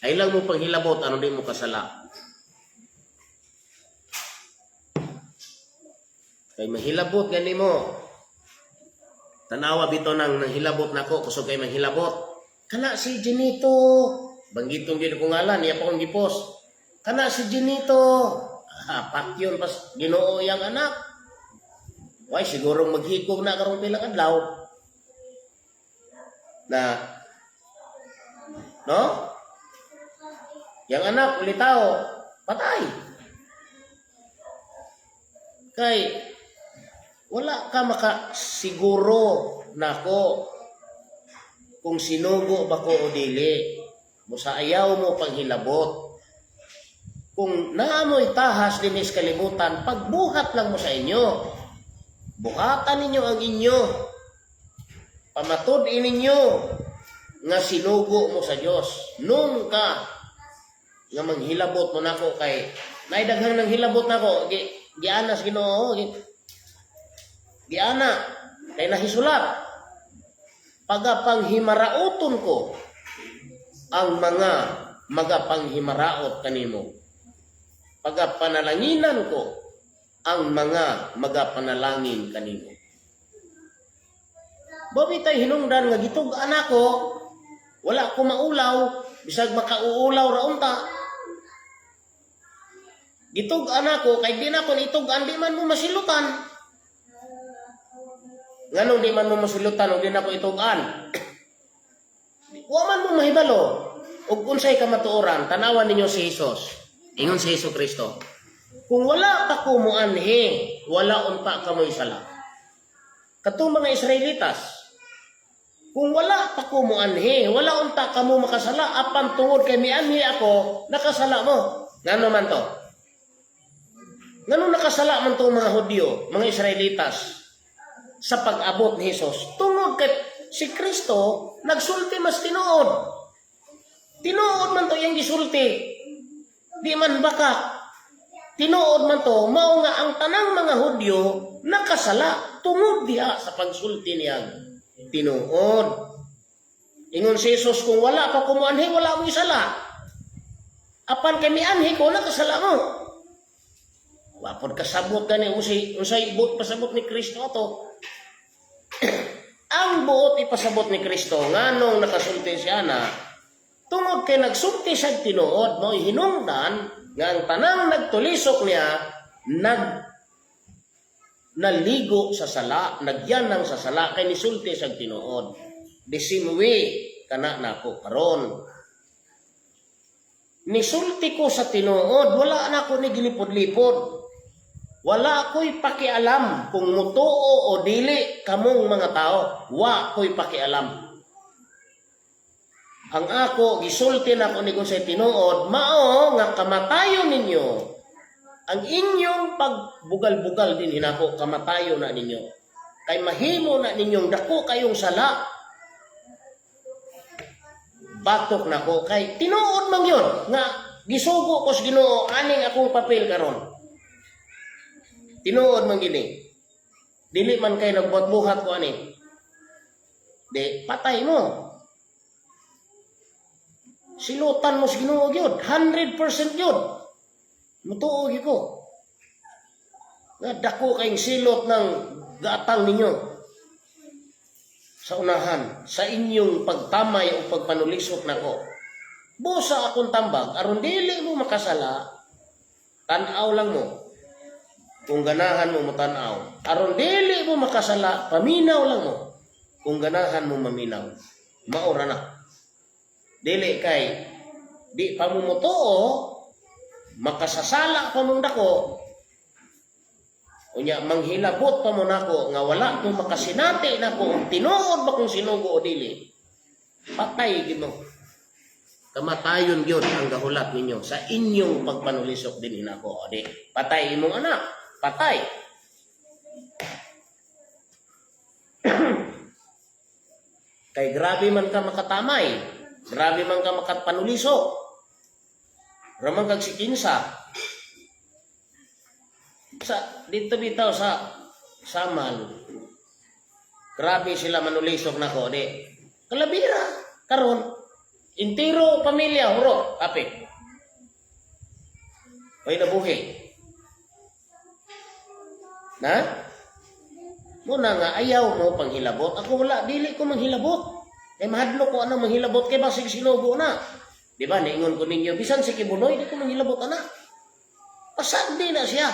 Ay lang mo panghilabot, ano di mo kasala. Kay mahilabot gani mo. Tanawa bito nang nanghilabot nako, kusog kay manghilabot. Kana si Genito. Banggitong gyud ko ngalan, iya pa kong gipos. Kana si Genito. Ah, patyon pas Ginoo yang anak. Way siguro maghikog na karong pilang adlaw. Na no? Yang anak ulitaw, patay. Kay wala ka makasiguro nako kung sinugo ba ko o dili. Busa ayaw mo panghilabot. Kung naamoy tahas dinhi sa kalibutan, pagbuhat lang mo sa inyo. Buhatan ninyo ang inyo. Pamatud-i ninyo nga sinugo mo sa Dios. Nung ka nga manghilabot mo nako kay naidaghang nang hilabot nako gi, gianas Ginoo gi, giana kay nahisulat pagapanghimarauton ko ang mga magapanghimaraot kanimo, pagapanalanginan ko ang mga magapanalangin kanimo. Bawi tay hinungdan nga gitug-an ako, wala ko maulaw, bisag makauulaw ra unta. Gitug-an ako kay di na ko itug-an, di man mo masilutan. Nganong di man mo masilutan og di na ko itug-an? Wa man mo mahibalo og unsay kamatuoran, tanawan ninyo si Jesus. Ingon si Hesus Kristo, "Kung wala pa ko moanhi, wala unta kamoy sala." Katong mga Israelitas, "Kung wala pa ko moanhi, wala unta kamo makasala, apan tungod kay mianhi ako, nakasala mo." Ngano man to? Ngano nakasala man to mga Hudyo, mga Israelitas sa pag-abot ni Jesus? Tungod kay si Kristo nagsulti mas tinuod. Tinuod man to iyang gisulti. Di man baka. Tinuod man to, mao nga ang tanang mga Hudyo nakasala tungod diha sa pagsulti niyang tinuod. Ingon si Jesus, "Kung wala pa ko moanhi, wala mo isala. Apan kay mianhi ko, nakasala mo." Wa pod kasabot gani unsay unsay buot pasabot ni Kristo to. Ang buot ipasabot ni Kristo nganong nakasulti siya na tungod kay nagsulti siya tinuod, mo hinungdan nga ang tanang nagtulisok niya naligo sa sala, nagyanang sa sala kay nisulti siya tinuod. The same way kana nako karon. Nisulti ko sa tinuod, wala na ko ni gilipod-lipod. Wala ko'y pakialam kung mutuo o dili kamong mga tao. Wa ko'y pakialam. Ang ako, gisulti na ko ni kung sa tinuod, mao nga kamatayon ninyo. Ang inyong pagbugal-bugal din hinako, kamatayon na ninyo. Kay mahimo na ninyong dako kayong sala. Batok nako kay tinuod man yun nga gisugo ko sa Ginoo aning akong papel karon. Tinuod man gini. Dili man kay nagbuhat-buhat ko ani. Di patay mo. Silutan mo sa Ginoo gyud, 100% gyud. Mutuo gyud ko. Nga dako kayong silot ng gaatang ninyo sa unahan sa inyong pagtamay o pagpanulisok nako. Busa akong tambag aron dili mo makasala, tan-aw lang mo. Kung ganahan mo motanaw. Aron dili mo makasala, paminaw lang mo. Kung ganahan mo maminaw, maura na. Dili kay di pa mo motuo, makasasala pa mong dako, unya manghilabot pa mo nako nga wala mo makasinati nako kung tinuod ba kung sinugo o dili. Patay gid mo. Kamatayon gyud ang gahulat ninyo sa inyong pagpanulisok din nako. O di, patay imong anak, patay. Kay grabe man ka makatamay, grabe man ka makapanulisok. Ramang kag sikinsa. Sa dito bitaw sa Samal. Grabe sila manulisok nako di. Kalabira karon intiro pamilya hurot apit. Way nabuhi. Na? Muna nga ayaw mo panghilabot. Ako wala, dili ko manghilabot. Kay mahadlok ko ano manghilabot kay basig sinugo na. Di ba? Niingon ko ninyo bisan si Kibuloy di ko manghilabot ana. Pasagdi na siya.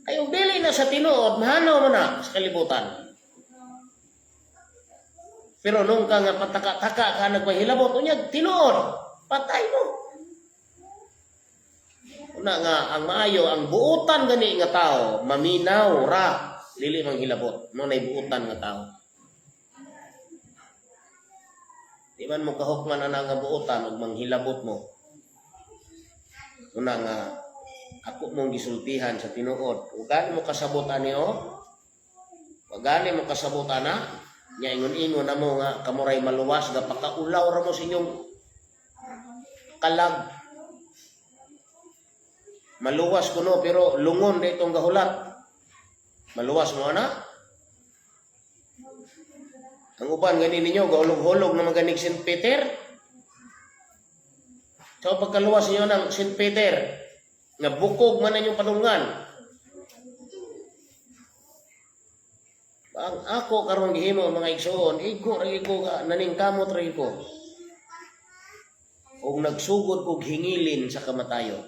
Kay og dili na sa tinuod, mahanaw mo na sa kalibutan. Pero nung ka nga pataka-taka ka nagpahilabot, unya tinuod, patay mo. Una nga ang maayo ang buutan gani nga tao, maminaw ra dili manghilabot. Mo nay buutan nga tao. Di man mo kahukman ana nga buutan ug manghilabot mo. Una nga ako mong gisultihan sa tinuod. Ug gani mo kasabot ani o? Ug gani mo kasabot ana? Nya ingon-ingon na mo nga kamuray maluwas ga pakaulaw ra mo sa inyong kalag. Maluwas kuno pero lungon na itong gahulat. Maluwas mo ana? Ang uban gani ninyo gahulog-hulog na maganig St. Peter. So pagkaluwas ninyo ng St. Peter, nga bukog man ang inyong panungan. Ang ako karon gihimo mga igsoon, igo ra ko nga naningkamot ra ko. Og nagsugod kog hingilin sa kamatayon.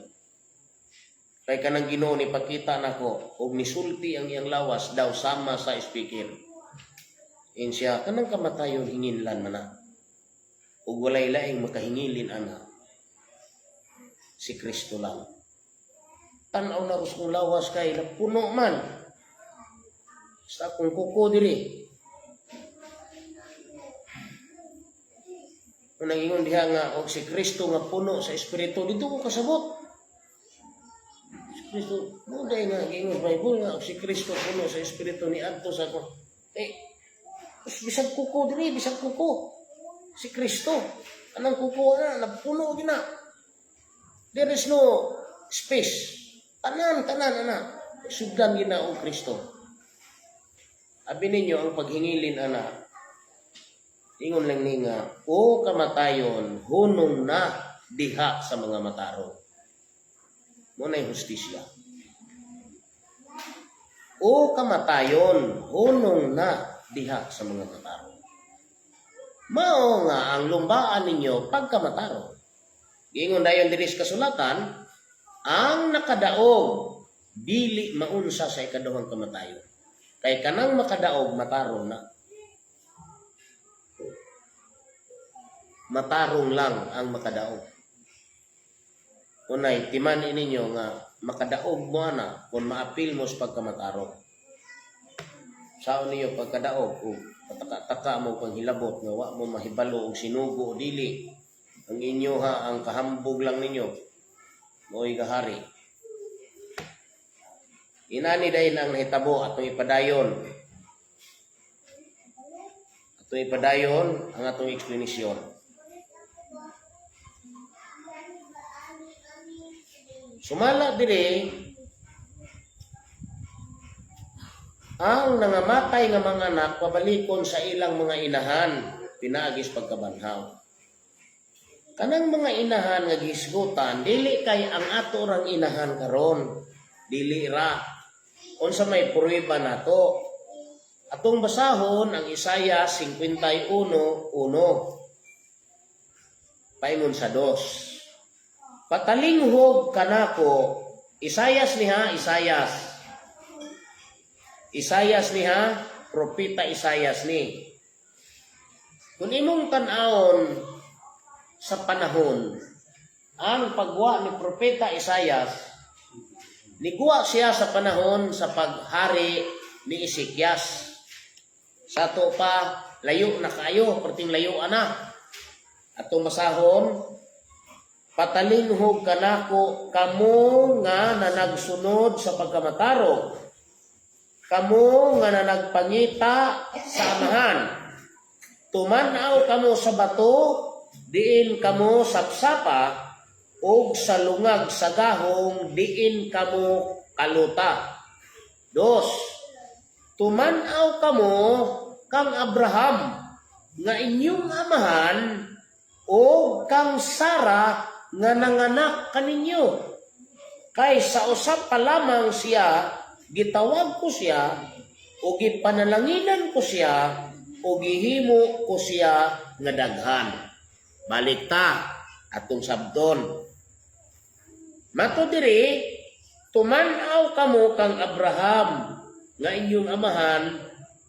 Kay kanang Ginoo ni pakita nako og nisulti ang iyang lawas daw sama sa speaker. Insiya kanang kamatayon hinginlan man na. Ug walay laing makahingilin ana. Si Kristo lang. Tan-aw na ros kong lawas kay napuno man. Sa akong kuko diri. Unang ingon diha nga og si Kristo nga puno sa espiritu dito ko kasabot. Si Kristo mo dai nga giingon sa Bible nga og si Kristo puno sa espiritu ni adto sa ako. Eh bisag kuko diri, bisag kuko. Si Kristo anang kuko na napuno gina. There is no space. Tanan tanan ana sugdan gina og Kristo. Abi ninyo ang paghingilin ana. Ingon lang ni nga, o kamatayon, hunong na diha sa mga matarong. Mo na'y hustisya. O kamatayon, hunong na diha sa mga matarong. Mao nga ang lumbaan ninyo pagkamatarong. Giingon dayon diri sa kasulatan, ang nakadaog dili maunsa sa ikaduhang kamatayon. Kay kanang makadaog matarong na. Matarong lang ang makadaog. Unay, timan ninyo nga makadaog mo ana kung maapil mo sa pagkamatarong. Saon ninyo pagkadaog o pataka-taka mo panghilabot nga wa mo mahibalo og sinugo o dili. Ang inyo ha, ang kahambog lang ninyo mo'y gahari. Inani dayon ang nahitabo atong ipadayon. Atong ipadayon ang atong eksplanasyon. Sumala diri Ang nangamatay nga mga anak pabalikon sa ilang mga inahan pinaagis pagkabanhaw. Kanang mga inahan nga gihisgutan, dili kay ang ato rang inahan karon, dili ra. Unsa may pruweba nato? Atong basahon ang Isaiah 51:1 paingon sa 2. "Patalinghog kanako." Isayas ni ha, Isayas. Isayas ni ha, Propeta Isayas ni. Kung imong tan-awon sa panahon, ang pagwa ni Propeta Isayas, niguwa siya sa panahon sa paghari ni Ezekias. Sa ato pa, layo na kayo, perting layo ana. Atong basahon, "Patalinghog kanako kamo nga nanagsunod sa pagkamatarong, kamo nga nanagpangita sa Amahan. Tumanaw kamo sa bato, diin kamo sapsapa, ug sa lungag sa gahong, diin kamo kaluta." Dos, "Tumanaw kamo kang Abraham nga inyong amahan o kang Sara nga nanganak kaninyo. Kay sa usap pa lamang siya, gitawag ko siya, o gipanalanginan ko siya, o gihimo ko siya nga daghan." Balik ta atong sabton. Mato diri, "Tumanaw kamo kang Abraham nga inyong amahan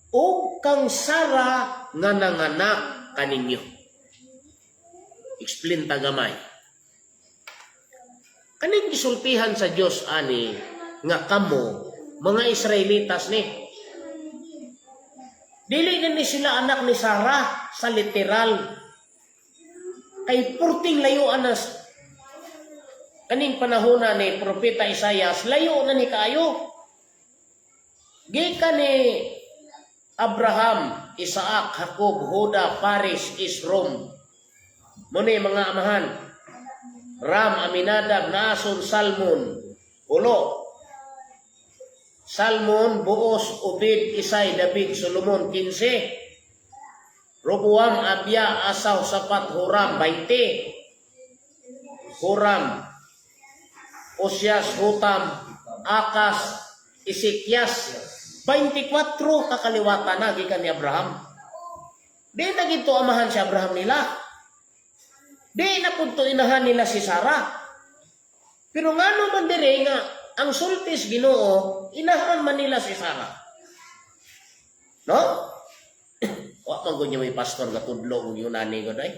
ug kang Sara nga nanganak kaninyo." Explain ta gamay. Kaning gisultihan sa Dios ani nga kamo, mga Israelitas ni. Dili na ni sila anak ni Sarah sa literal. Kay purting layo anas kaning panahon na ni Propeta Isayas, layo na ni kaayo. Gikan ni Abraham, Isaac, Jacob, Juda, Paris, Esrom. Muna yung mga amahan. Ram, Aminadab, Naason, Salmon, ulo. Salmon, Boaz, Obed, Isay, David, Solomon, 15. Roboam, Abia, Asaw, Sapat, Huram, 20. Huram, Osias, Hutam, Akas, Ezekias, 24 kakaliwata na gikan ni Abraham. Di na gito amahan si Abraham nila. Di na punto inahan nila si Sarah. Pero ngano man dire nga ang sultis Ginoo, inahan man nila si Sarah? No? Wa man gud may pastor nga tudlo og Yunani gud ay.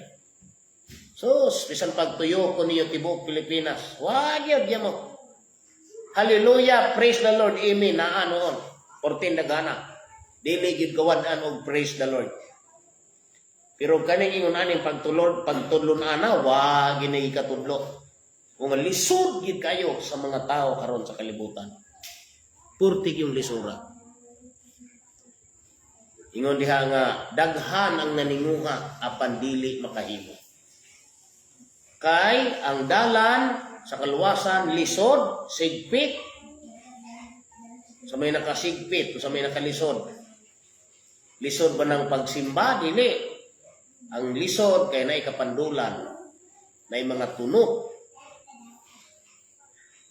Sus, bisan pagtuyo ko niyo tibuok Pilipinas. Wa gyud mo. Hallelujah, praise the Lord, amen, naa noon. 14 dagana. Dili gyud kawad-an og praise the Lord. Pero kaning ingon aning pagtulod, pagtudlon ana, wa gini katudlo. Kung lisod gid kayo sa mga tao karon sa kalibutan. Purtig yung lisura. Ingon diha nga daghan ang naninguha apan dili makahimo. Kay ang dalan sa kaluwasan lisod, sigpit. Sa may nakasigpit o sa may nakalisod. Lisod ba ng pagsimba? Dili. Ang lisod kay naay kapandulan, naay mga tunok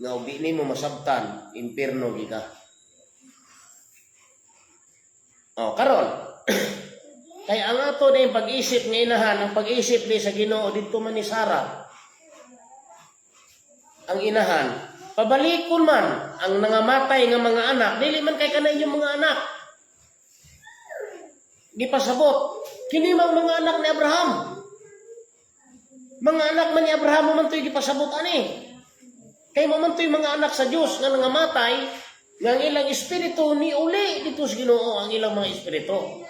nga og di nimo masabtan, impierno gika. Oh, karon kay ang ato na yung pag-isip nga inahan, ang pag-isip ni sa Ginoo didto man ni Sarah. Ang inahan, pabalikon man ang nangamatay nga mga anak, dili man kay kanay inyong mga anak. Gipasabot, kini mang mga anak ni Abraham. Mga anak man ni Abraham man to'y gipasabot ani. Kay mo man to'y mga anak sa Dios nga nangamatay, nga ang ilang espiritu ni uli dito sa Ginoo ang ilang mga espiritu.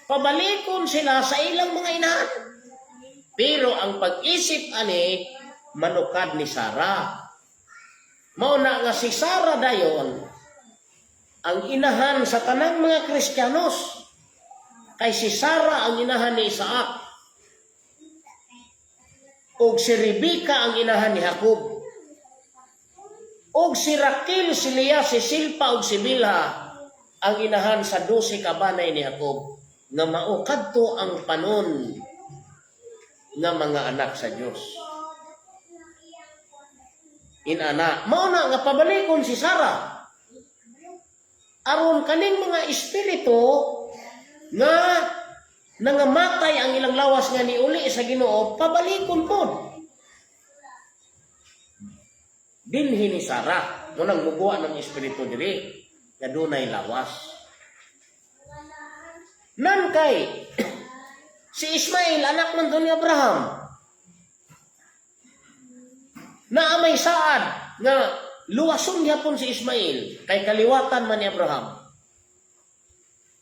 Pabalikon sila sa ilang mga inahan. Pero ang pag-isip ani manukad ni Sarah. Mao na nga si Sarah dayon ang inahan sa tanang mga Kristiyanos. Kay si Sarah ang inahan ni Isaac. Og si Rebecca ang inahan ni Jacob. Og si Raquel, si Leah, si Silpa ug si Bilha ang inahan sa 12 ka banay ni Jacob nga mao kadto ang panon nga mga anak sa Dios. Inana, mao na nga pabalikon si Sarah. Aron kaning mga espiritu nga nangamatay ang ilang lawas nga niuli sa Ginoo, pabalikon pod. Dinhi ni Sarah, munang mubuwa ng espiritu diri nga dunay lawas. Nan kay si Ismail, anak man to ni Abraham. Naa may saad nga luwason gyapon si Ismail kay kaliwatan man ni Abraham.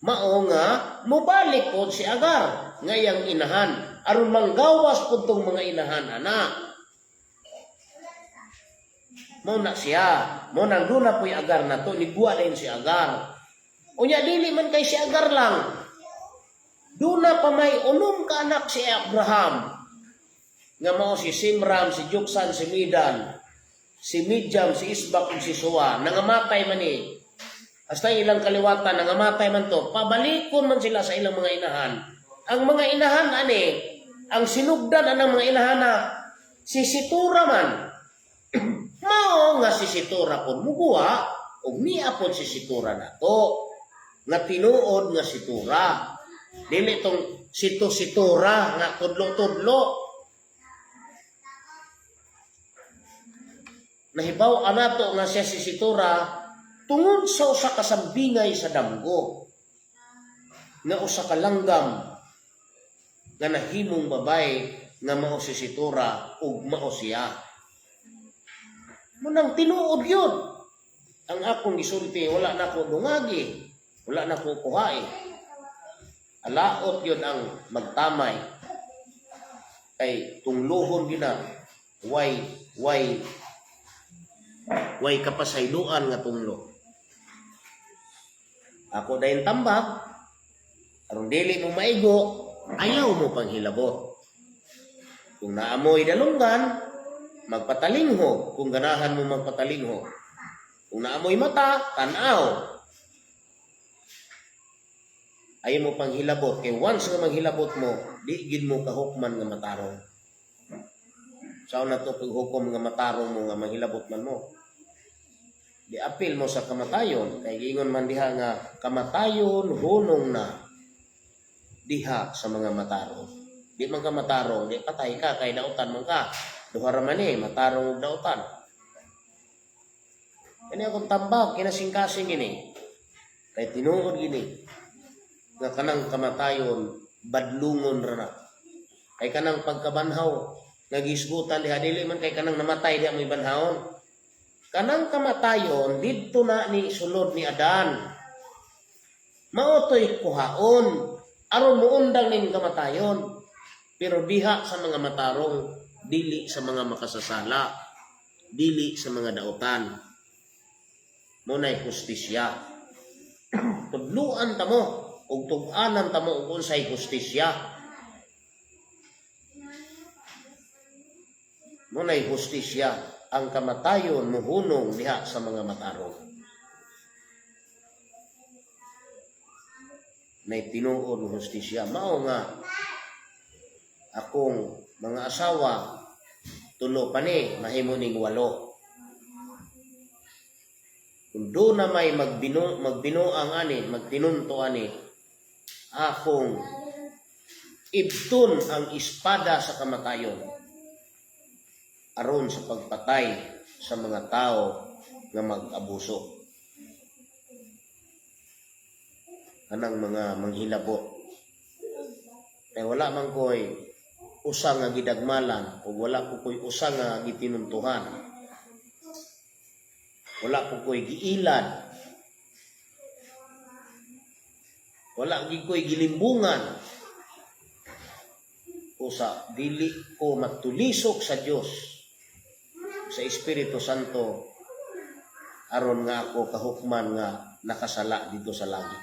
Mao nga mobalik pod si Agar nga iyang inahan aron manggawas pod tong mga inahan ana. Mao na siya, mao nang duna po'y Agar na to, niguwa din si Agar. Unya dili man kay si Agar lang. Duna pa may 6 ka anak si Abraham nga mao si Simram, si Joksan, si Midan, si Midyam, si Isbak ug si Suwa. Nangamatay man ni. Hasta ilang kaliwatan, nangamatay man to, pabalikon man sila sa ilang mga inahan. Ang mga inahan ani, ang sinugdan anang mga inahan na si Situra man. Mao nga si Situra pod muguwa ug niya pod si Situra nato. Nga tinuod nga Situra. Dili tong Sito-Situra nga tudlo-tudlo. Nahibaw anato nga siya si Situra tungod sa usa ka sambingay sa damgo nga usa ka langgam nga nahimong babay nga mao si Situra ug mao siya. Munang tinuod yun. Ang akong gisulti, wala na ko dungagi, wala na ko kuhae. Alaot yun ang magtamay. Kay tungluhon gina, way kapasayloan nga tunglo. Ako dayon tambag, aron dili mo maigo, ayaw mo panghilabot. Kung naamoy dalunggan, magpatalingho kung ganahan mo magpatalingho. Kung naamoy mata, tanaw. Ayaw mo panghilabot kay once nga manghilabot mo, di gid mo kahukman nga matarong. Sao na to paghukom nga matarong mo nga manghilabot man mo? Di apil mo sa kamatayon kay giingon man diha nga kamatayon hunong na diha sa mga matarong. Di man ka matarong, di patay ka kay dautan man ka. Duha ra man eh, matarong ug dautan. Kani akong tambag, kinasingkasing gini. Kay tinuod gini nga kanang kamatayon badlungon ra na. Kay kanang pagkabanhaw nga gisgutan diha, dili man kay kanang namatay diha mo'y banhawon. Kanang kamatayon didto na ni sulod ni Adan. Mao to'y kuhaon aron muundang ning kamatayon. Pero diha sa mga matarong, dili sa mga makasasala, dili sa mga dautan. Mo na'y hustisya. Tudluan ta mo ug tug-anan ta mo og unsay hustisya. Mo na'y hustisya ang kamatayon muhunong diha sa mga matarong. Nay tinuod nga hustisya. Mao nga akong mga asawa tulo pa ni mahimo ning 8. Kung do na may magbinuang ani, magtinunto ani, akong ibton ang espada sa kamatayon aron sa pagpatay sa mga tao nga mag-abuso. Kanang mga manghilabot. Kay wala man ko'y usa nga gidagmalan o wala ko ko'y usa nga gitinuntuhan. Wala ko ko'y giilad. Wala gid ko'y gilimbungan. Usa dili ko matulisok sa Dios, sa Espiritu Santo, aron nga ako kahukman nga nakasala dito sa langit.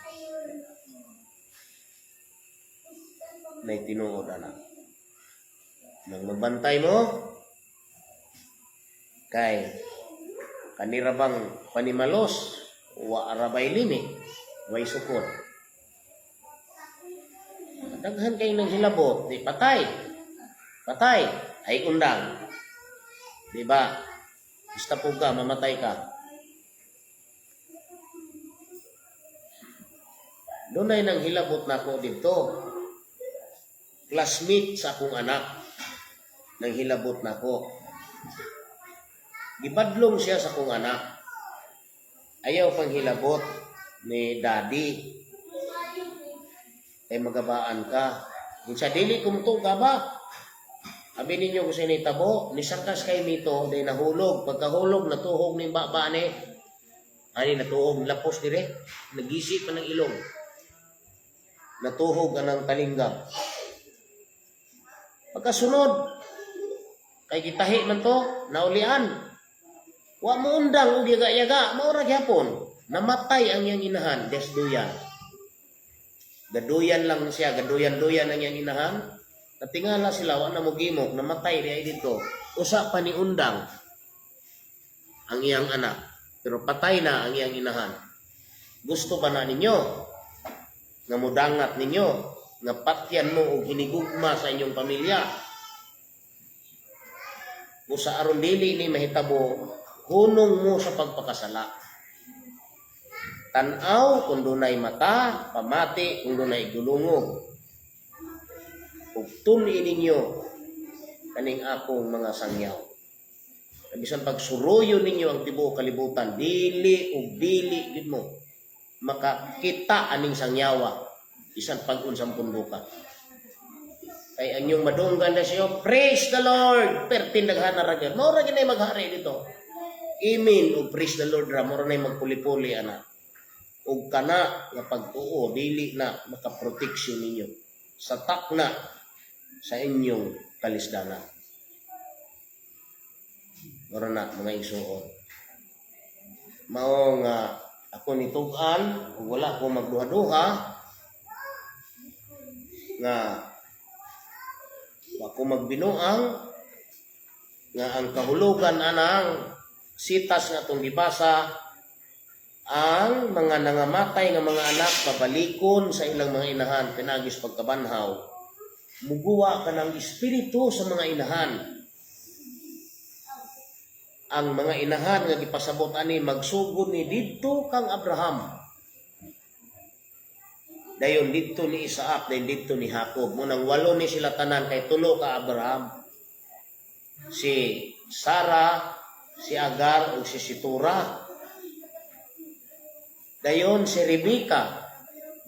Nay tinuod ana. Nang magbantay mo kay kanira bang panimalos wa arabay limi. Way sukod. Daghan kay nang hilabot, di patay. Patay ay undang. Di ba? Basta po ka, mamatay ka. Dunay nang hilabot nako didto. Classmate sa akong anak nang hilabot nako. Gibadlong siya sa akong anak. Ayaw pang hilabot ni daddy. Kay magabaan ka. Kung sa dili kumto ka ba? Abi ninyo kung sinitabo, nisakas kay mito, day nahulog. Pagkahulog, natuhog ni baba ni. Ani natuhog, lapos dire. Nagisi pa ng ilong. Natuhog anang talinggam. Pagkasunod, kay gitahi man to, naulian. Wa mo undang og yaga-yaga, mao ra gyapon. Namatay ang iyang inahan, desduyan. Gaduyan lang siya, gaduyan-duyan ang iyang inahan. Natingala sila, wa na mo gimok, namatay di ay dito. Usa pa ni undang ang iyang anak. Pero patay na ang iyang inahan. Gusto ba na ninyo? Nga mudangat ninyo? Nga patyan mo og hinigugma sa inyong pamilya? Usa aron dili ni mahitabo, hunong mo sa pagpakasala. Tan-aw kung dunay mata, pamati kung dunay gulungog. Ug tun-i ninyo kaning akong mga sangyaw. Bisan pagsuruyo ninyo ang tibuok kalibutan, dili ug dili gid mo makakita aning sangyawa bisan pag unsang punduka. Kay ang inyong madunggan na siyo, "Praise the Lord!" Pertin daghan na ra gyud. Mao ra gyud maghari dito. Amen ug praise the Lord ra, mao ra nay magpuli-puli ana. Ug kana nga pagtuo dili na makaproteksyon ninyo sa takna sa inyong kalisdanan. Mura na, mga igsuon. Mao nga ako nitug-an ug wala ko magduha-duha nga wa ko magbinuang nga ang kahulugan anang sitas nga atong gibasa, ang mga nangamatay nga mga anak pabalikon sa ilang mga inahan pinagis pagkabanhaw, muguwa ka ng espiritu sa mga inahan. Ang mga inahan nga gipasabot ani magsugod ni didto kang Abraham, dayon didto ni Isaac, dayon didto ni Jacob. Munang walo ni sila tanan kay tulo ka Abraham, si Sara, si Agar ug si Situra. Dayon si Rebecca,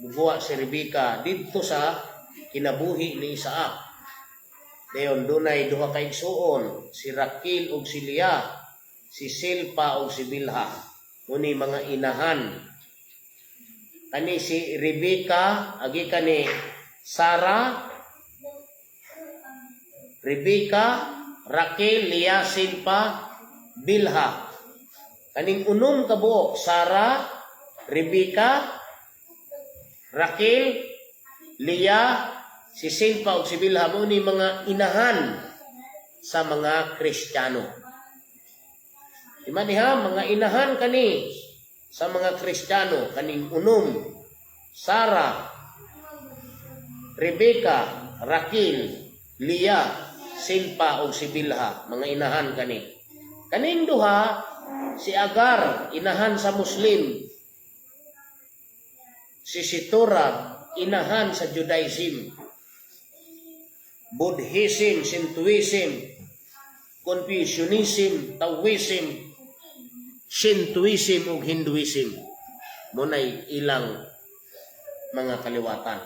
muguwa si Rebecca didto sa kinabuhi ni Isaac. Dayon dunay duha ka igsuon, si Raquel ug si Leah, si Silpa ug si Bilha. Muni mga inahan. Kani si Rebecca, agi kani Sara, Rebecca, Raquel, Leah, Silpa, Bilha. Kaning unom ka buok, Sara, Rebecca, Raquel, Leah, si Silpa ug si Bilha, mo ni mga inahan sa mga Kristiyano. Di man ha, mga inahan kani sa mga Kristiyano, kaning unom, Sara, Rebecca, Raquel, Leah, Silpa ug si Bilha, mga inahan kani. Kaning duha, si Agar, inahan sa Muslim. Si Situra, inahan sa Judaism. Buddhism, Shintoism, Confucianism, Taoism, Shintoism ug Hinduism. Munay ilang mga kaliwatan.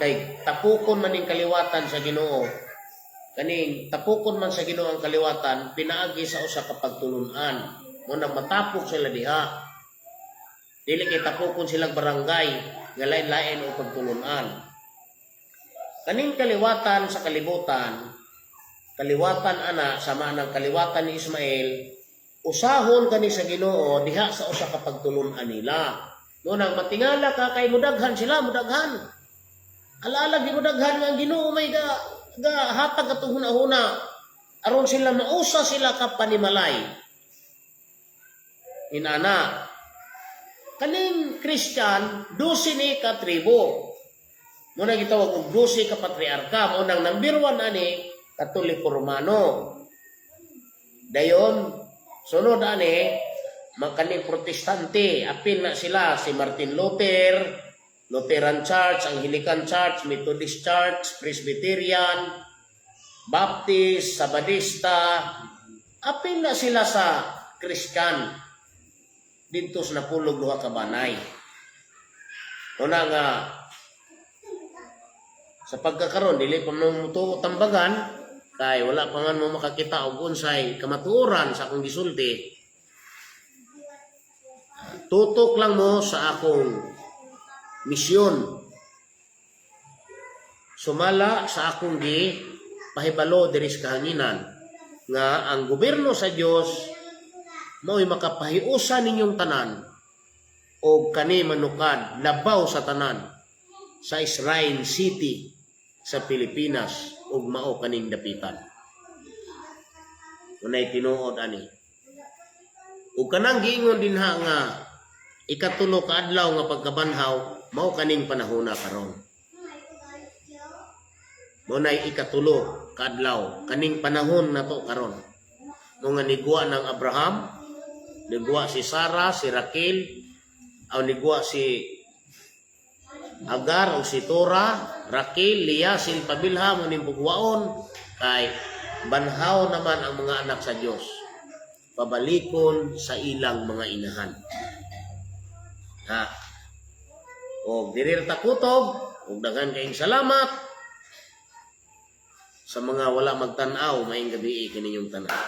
Kay tapukon man ning kaliwatan sa Ginoo. Kaning tapukon man sa Ginoo ang kaliwatan pinaagi sa usa ka pagtulun-an. Muna matapok sila diha. Dili kay tapukon silang barangay nga lain-lain o pagtulun-an. Kaning kaliwatan sa kalibutan, kaliwatan ana sama ng kaliwatan ni Ismael, usahon kani sa Ginoo diha sa usa ka pagtulun-an nila. Nunang matingala ka kay mudaghan sila, mudaghan. Alaala gi mudaghan nga ang Ginoo may ga hatag atong hunahuna aron sila mausa sila ka panimalay. Inana. Kaning Christian, 12 ni ka tribo. Mao na gitawag og 12 ka patriarka. Mao nang number 1 ani, Katoliko Romano. Dayon, sunod ani, makaning Protestante, apil na sila si Martin Luther, Lutheran Church, Anglican Church, Methodist Church, Presbyterian, Baptist, Sabadista, apil na sila sa Christian didto sa napulog duha ka banay. Una nga sa pagkakaron, dili pa man mo tambagan kay wala pa man mo makakita og unsay kamatuoran sa akong gisulti. Tutok lang mo sa akong misyon. Sumala sa akong gi pahibalo diri sa kahanginan nga ang gobyerno sa Dios mao'y makapahiusa ninyong tanan og kani manukad labaw sa tanan sa Shrine City sa Pilipinas ug mao kaning Dapitan. Unay tinuod ani. Ug kanang giingon dinha nga ikatulo ka adlaw nga pagkabanhaw, mao kaning panahona karon. Mao nay ikatulo ka adlaw kaning panahon nato karon. Mo nga niguwa ng Abraham, niguwa si Sarah, si Raquel, aw niguwa si Agar o si Tora, Raquel, Leah, Silpa, Bilha, mo ning bugwaon kay banhaw naman ang mga anak sa Dios. Pabalikon sa ilang mga inahan. Ha. O diri ra ta kutob, ug daghan kayong salamat sa mga wala magtan-aw, maayong gabii kaninyong tanan.